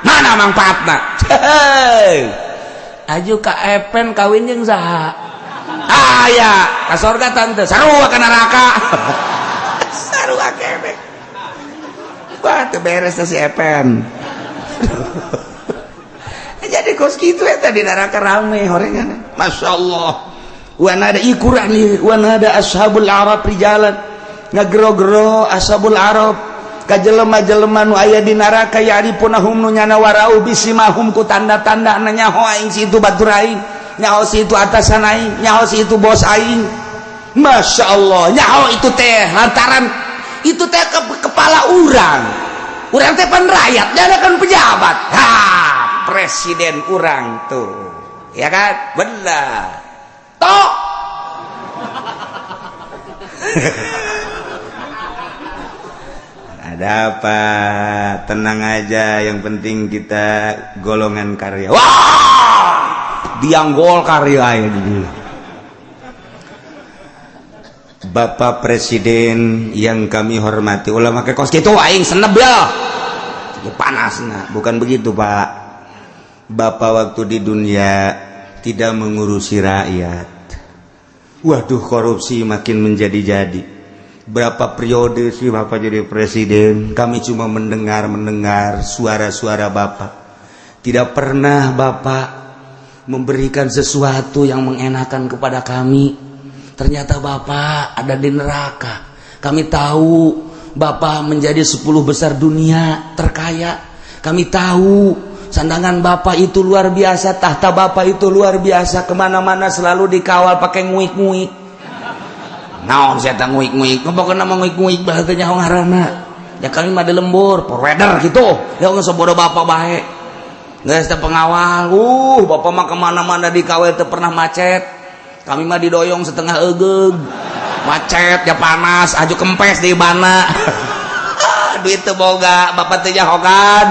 Mana manfaatna? Hei. Aju ka Epen kawin jeung saha? Aya, ka sorga tante, sarua ka neraka. Sarua keneh. Wah, teu beres teh si Epen. Jadi kos kitu eta di neraka rame horengan. Masya Allah. Wa nada ikuran wa nada ashabul arab rijalan. Ngagero-gero ashabul arab ka jelema-jelema nu aya di neraka ya'rifunahum nu nyana warau bisimahum ku tanda-tanda nyaho aing si itu batur aing, nyaho si itu atasan aing, nyaho si itu bos aing. Masya Allah, nyaho itu teh lantaran itu teh ke kepala urang. Urang teh pan rakyat, dia kan pejabat. Ha, presiden urang tuh. Ya kan? Benar. Tok. Ada apa? Tenang aja, yang penting kita golongan karya. Wah! Biang Golkar ya ini. Bapak Presiden yang kami hormati, ulama ke kos gitu aing seneb ya. Panas nah, bukan begitu, Pak. Bapak waktu di dunia tidak mengurusi rakyat. Waduh, korupsi makin menjadi-jadi. Berapa periode sih Bapak jadi presiden, kami cuma mendengar-mendengar suara-suara Bapak. Tidak pernah Bapak memberikan sesuatu yang mengenakan kepada kami. Ternyata Bapak ada di neraka. Kami tahu Bapak menjadi 10 besar dunia terkaya. Kami tahu sandangan Bapak itu luar biasa, tahta Bapak itu luar biasa, kemana-mana selalu dikawal pakai nguik-nguik. Naon saya tak nguik-nguik, pokoknya nama nguik-nguik bahasanya ngaranna. Ya kami mah di lembur, provider gitu. Ya nggak sebodoh Bapak baik. Nggak ada pengawal. Bapak mah kemana-mana dikawal teu pernah macet. Kami mah didoyong setengah egeug. Macet ya panas, aju kempes di bana. Duit teu boga, Bapak teu nyahokan.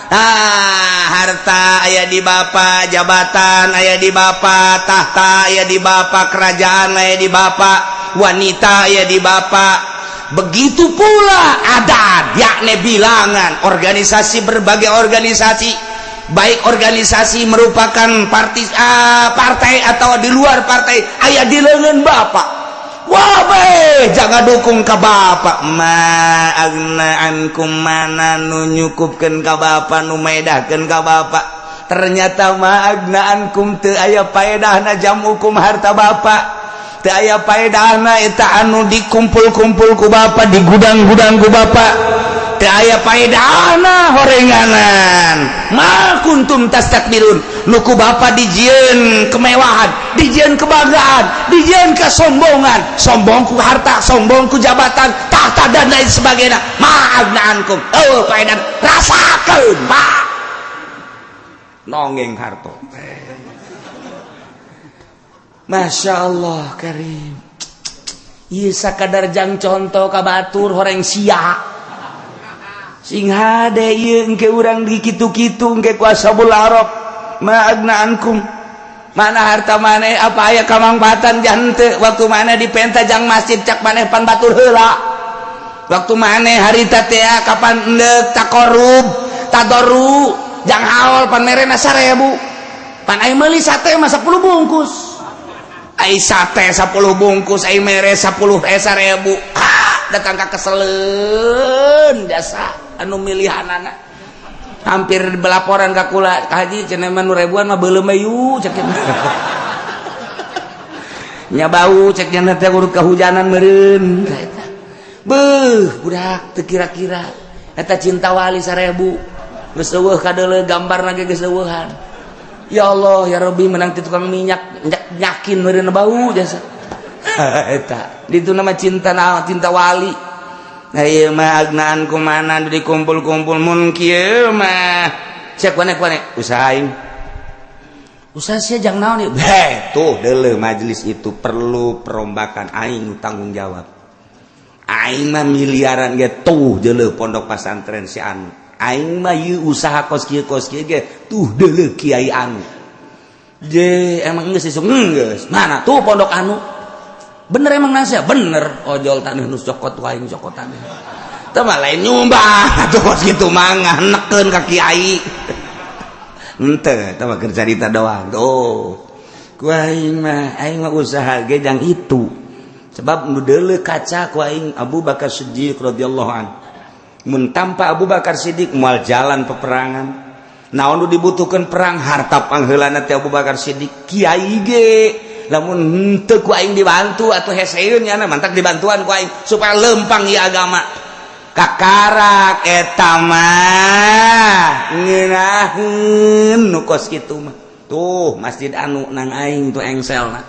Ah, harta aya di Bapak, jabatan aya di Bapak, tahta aya di Bapak, kerajaan aya di Bapak, wanita aya di Bapak. Begitu pula adat, yakni bilangan organisasi, berbagai organisasi, baik organisasi merupakan partai atau di luar partai, aya di lengan Bapak. Wah, bae jangan dukung ke Bapak. Ma agna ankum, mana nu nyukupkeun ka Bapak, nu maedahkeun ka Bapak? Ternyata ma agna ankum, teu aya paedahna jam'ukum, harta Bapak teu aya paedahna. Eta anu dikumpul-kumpul ku Bapak, di gudang-gudang ku Bapak, teu aya paedahna horenganan. Ma kuntum tastakbirun, nu ku Bapak dijieun kemewahan, dijieun kebanggaan, dijieun kesombongan, sombong ku harta, sombong ku jabatan, tahta, dan lain sebagainya. Ma agna ankum, oh paedan rasakeun, Pak, nonggeng harto. Masya Allah Karim. Ieu sakadar jang contoh ka batur horeng sia. Sing hade ieu, engke urang di kitu-kitu engke ku ashabul arab. Ma agna ankum, mana harta maneh, apa aya kamangfaatan jante? Waktu mana dipenta jang masjid, cak maneh pan batur heula. Waktu maneh harita teh kapan endek takorub tadoru jang haul, pan merena 1000, pan ai meuli sate mah 10 bungkus. Ai sate 10 bungkus, ai mere 10 eh 1000. Ah, datang ka keseleun jasa anu milihanana, hampir belaporan ka kula, "Ka Haji, cenah mah nu ribuan mah beuleum yu," cek nya, "bau," cek nya teh, urut kehujanan meureun eta. Beuh, budak teu kira-kira eta cinta wali 1000 geus eueuh kadeuleu, gambarna ge geus eueuhan. Ya Allah ya Rabbi, menang ti tukang minyak nyakin meureun bau jasa eta. Itu nama cinta, nama cinta wali. Nah, ieu mah agnaan kumana dikumpul-kumpul? Mun kieu mah cek wane wane usaha aing, usaha sia jang naon ieu? Heh, tuh deuleu, majelis itu perlu perombakan, aing tanggung jawab. Aing mah miliaran ge, tuh deuleu pondok pesantren si anu. Aing mah ieu usaha kos kieu kos kieu ge, tuh deuleu kiai anu. Je, emang geus isuk geus mana tuh pondok anu? Bener emang nasihat bener, ojol taneuh nu cokot aing, cokot taneuh teu mah lain nyumbang atuh kos kitu mah, neken ka kiai henteu, teu mah keur carita doang. Tuh ku aing mah usaha ge jang itu, sebab nu deuleu kaca ku aing Abu Bakar Siddiq radhiyallahu anhu. Mun tanpa Abu Bakar Siddiq moal jalan peperangan. Naon nu dibutuhkan perang? Harta pangheulana teh Abu Bakar Siddiq. Kiai ge lamun henteu ku aing dibantu atau heseun nya, mantak dibantuan ku aing supaya lempang ieu agama. Kakarak eta mah ngeunaheun nu kos kitu mah. Tuh masjid anu nang aing tuh engselna.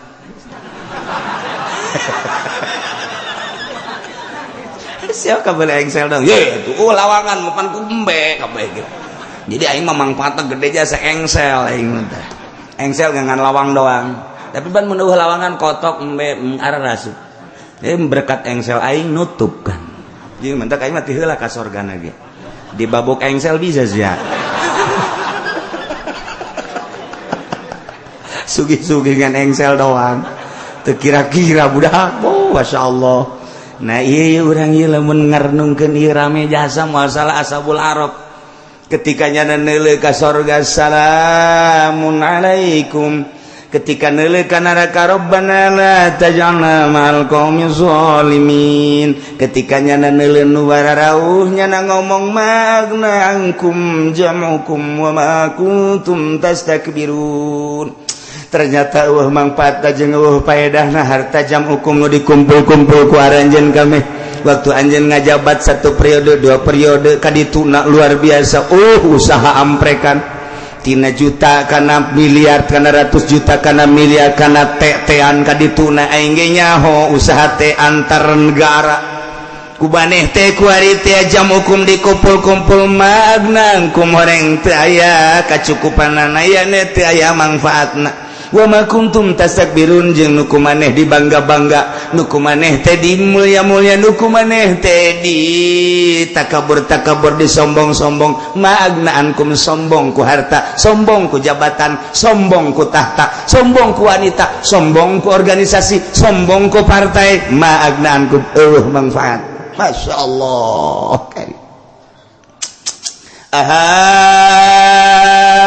Siapa kabeh engsel dong ye tuh, oh lawangan mapan ku embe kabeh gitu. Jadi aing mah mangfaatna gede jasa engsel aing mah teh. Engsel ngan lawang doang, tapi ban mun eueuh lawangan kotok, embe arah rasup. Jadi berkat engsel aing nutup kan. Jadi mentak aing mah ti heula ka sorgana ge dibabuk engsel bisa sia. Sugih-sugih ngan engsel doang, teu kira-kira budak. Oh, Masya Allah. Nah, iya, urang ieu lamun ngarnungkeun ieu rame jasa, masalah ashabul arab ketika nyana neuleuh ka sorga, salamun alaikum. Ketika neuleuh ka neraka, rabbana la taj'alna ma'al qaumi zalimin. Ketika nyana neuleuh nu bararauh, nyana ngomong ma agna ankum jam'ukum wa ma kuntum tastakbirun. Ternyata eueuh mangfaat jeung eueuh paedahna harta jam'ukum nu dikumpul-kumpul ku aranjeun kami waktu anjeun ngajabat satu periode, dua periode kadituna luar biasa. Usaha amprekan tina juta kana miliar, kana ratus juta, kana miliar, kana tean kadituna. Aing ge nyaho usaha teh antar negara ku baneh teh kuari teh jam'ukum dikumpul-kumpul, ma agna ankum, horeng teu aya kacukupanana, aya teu aya mangfaatna. Wa ma kuntum tastakbirun jeung nu ku maneh dibangga-bangga, nu ku maneh teh di mulia-mulia, nu ku maneh teh di takabur-takabur, disombong-sombong. Ma agna ankum, sombong ku harta, sombong ku jabatan, sombong ku tahta, sombong ku wanita, sombong ku organisasi, sombong ku partai. Ma agna ankum, eueuh manfaat. Masya Allah.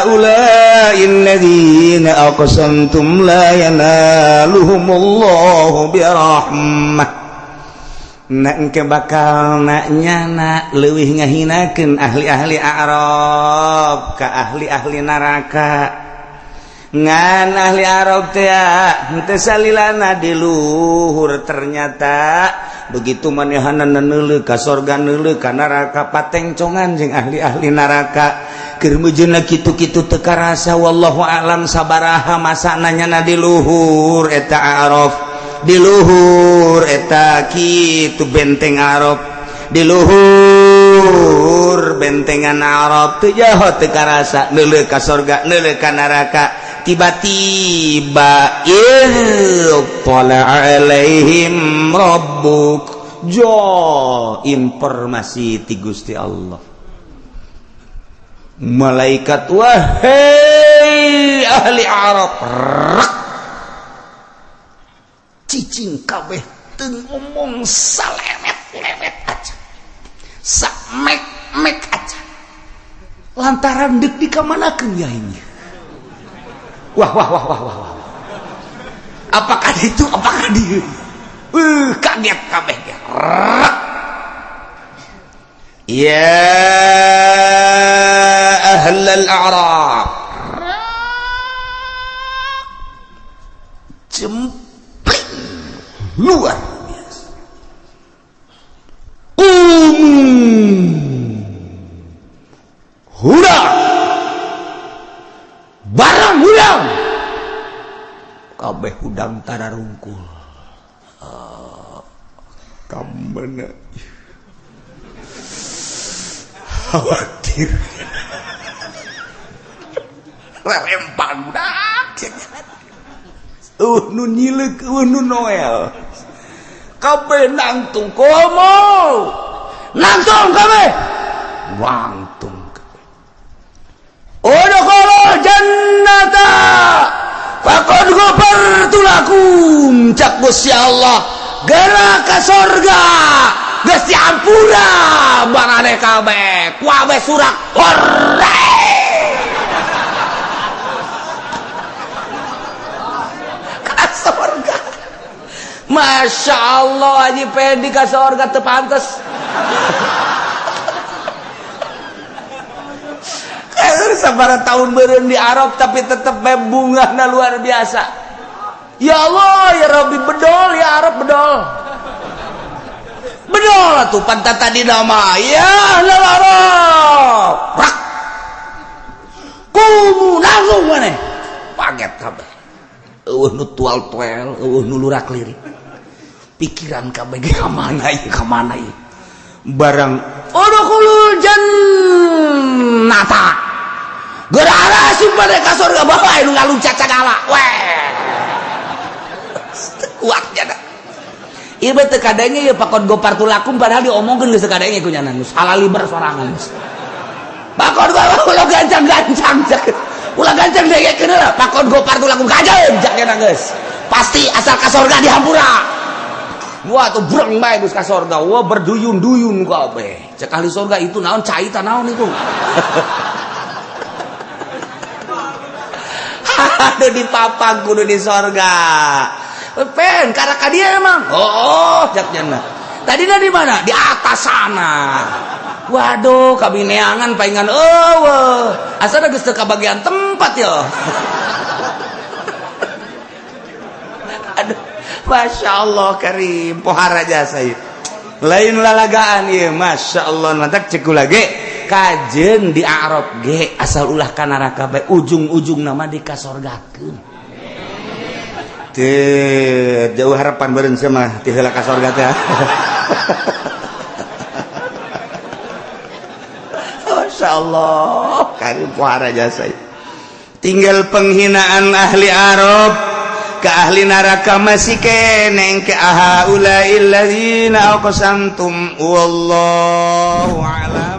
Ahaulai alladzina aqsamtum la yanaluhumullahu birahmah. Nak engke bakal nak nyana leuwih ngahinakeun ahli-ahli A'raf ka ahli-ahli neraka. Ngan ahli Arab teh henteu salilana di luhur, ternyata begitu manehanna neuleuh ka sorga, neuleuh ka neraka, patengcongan jeung ahli-ahli neraka. Keur meujeuhna kitu-kitu teu karasa, wallahu alam sabaraha masana nyana di luhur eta Araf, di luhur eta kitu benteng Araf, di luhur bentengan Araf teu jaho teu karasa neuleuh ka sorga, neuleuh ka neraka. Tiba-tiba ittala alaihim rabbuk, jo informasi ti Gusti Allah, malaikat, wahai ahli Arab, rak cicing kabeh teu ngomong salemet-lemet aja, samek-mek aja, lantaran deuk dikamanakeun ya ini. Wah wah wah wah wah wah, apakah itu, apakah dia, kaget kabeh. Ya ahlal a'raf, jempling luar biasa. Hurang barang hudang kabeh, hudang tararungkul. Kamana khawatir rerempang budak, nu nyileuk, nu Noel kabeh nangtung, komo nangtung kabeh, wangtung kabeh. Udkhulul jannata faqad ghafartu lakum, cak Gusti Allah, gerak ka sorga geus diampura barane kabeh, kuabe surak hore ka sorga. Masya Allah, Haji Pendi ka sorga teu pantes. Sabaraha tahun beureum di Arab tapi tetep bae bungahna luar biasa. Ya Allah ya Rabbi, bedol ya Arab, bedol. Bedol atuh pantat tadi nama ya ahlal Arab. Rak. Kumu langsung maneh. Paget kabeh. Eueuh nu tual-tuel, eueuh nu lurak lirik. Pikiran kabeh ge ka mana ieu, ka mana ieu. Barang udkhulul jannata. Geura asup pada ka surga, bawa nu ngaluncat sagala. Weh. Kuat jana. Ieu mah teu kadenge ieu pakon gopar tulakum, padahal diomongkeun geus teu kadenge ku nyana geus halaliber sorangan geus. Pakon gopar ulah gancang-gancang, ulah gancang dengekeun heula, pakon gopar tulakum kajeun jak nyana geus. Pasti asal ka surga dihampura. Wah tuh breng bae geus ka surga. Wah berduyun-duyun kabeh. Cek ahli surga itu naon cai ta naon itu. Aduh dipapang kudu di sorga. Pen karena ka dia emang. Oh, jak nyana. Tadi di mana? Di atas sana. Waduh, kabineangan paingan eueuh. Asal geus teu kabagian tempat ya. Aduh, Masya Allah karim, pohara jasa ieu. Lain lalagaan ieu, Masya Allah, mantak cek kula ge kajeun di Arab ge asal ulah ka neraka bae, ujung-ujung nama dikasorgakeun. Teu jauh harapan beureun sia mah ti heula ka sorga teh. Masya Allah karim pohara jasa ieu. Tinggal penghinaan ahli Arab ke ahli neraka masih keneh ke ahaula'il ladzina aqsamtum, wallahu a'lam.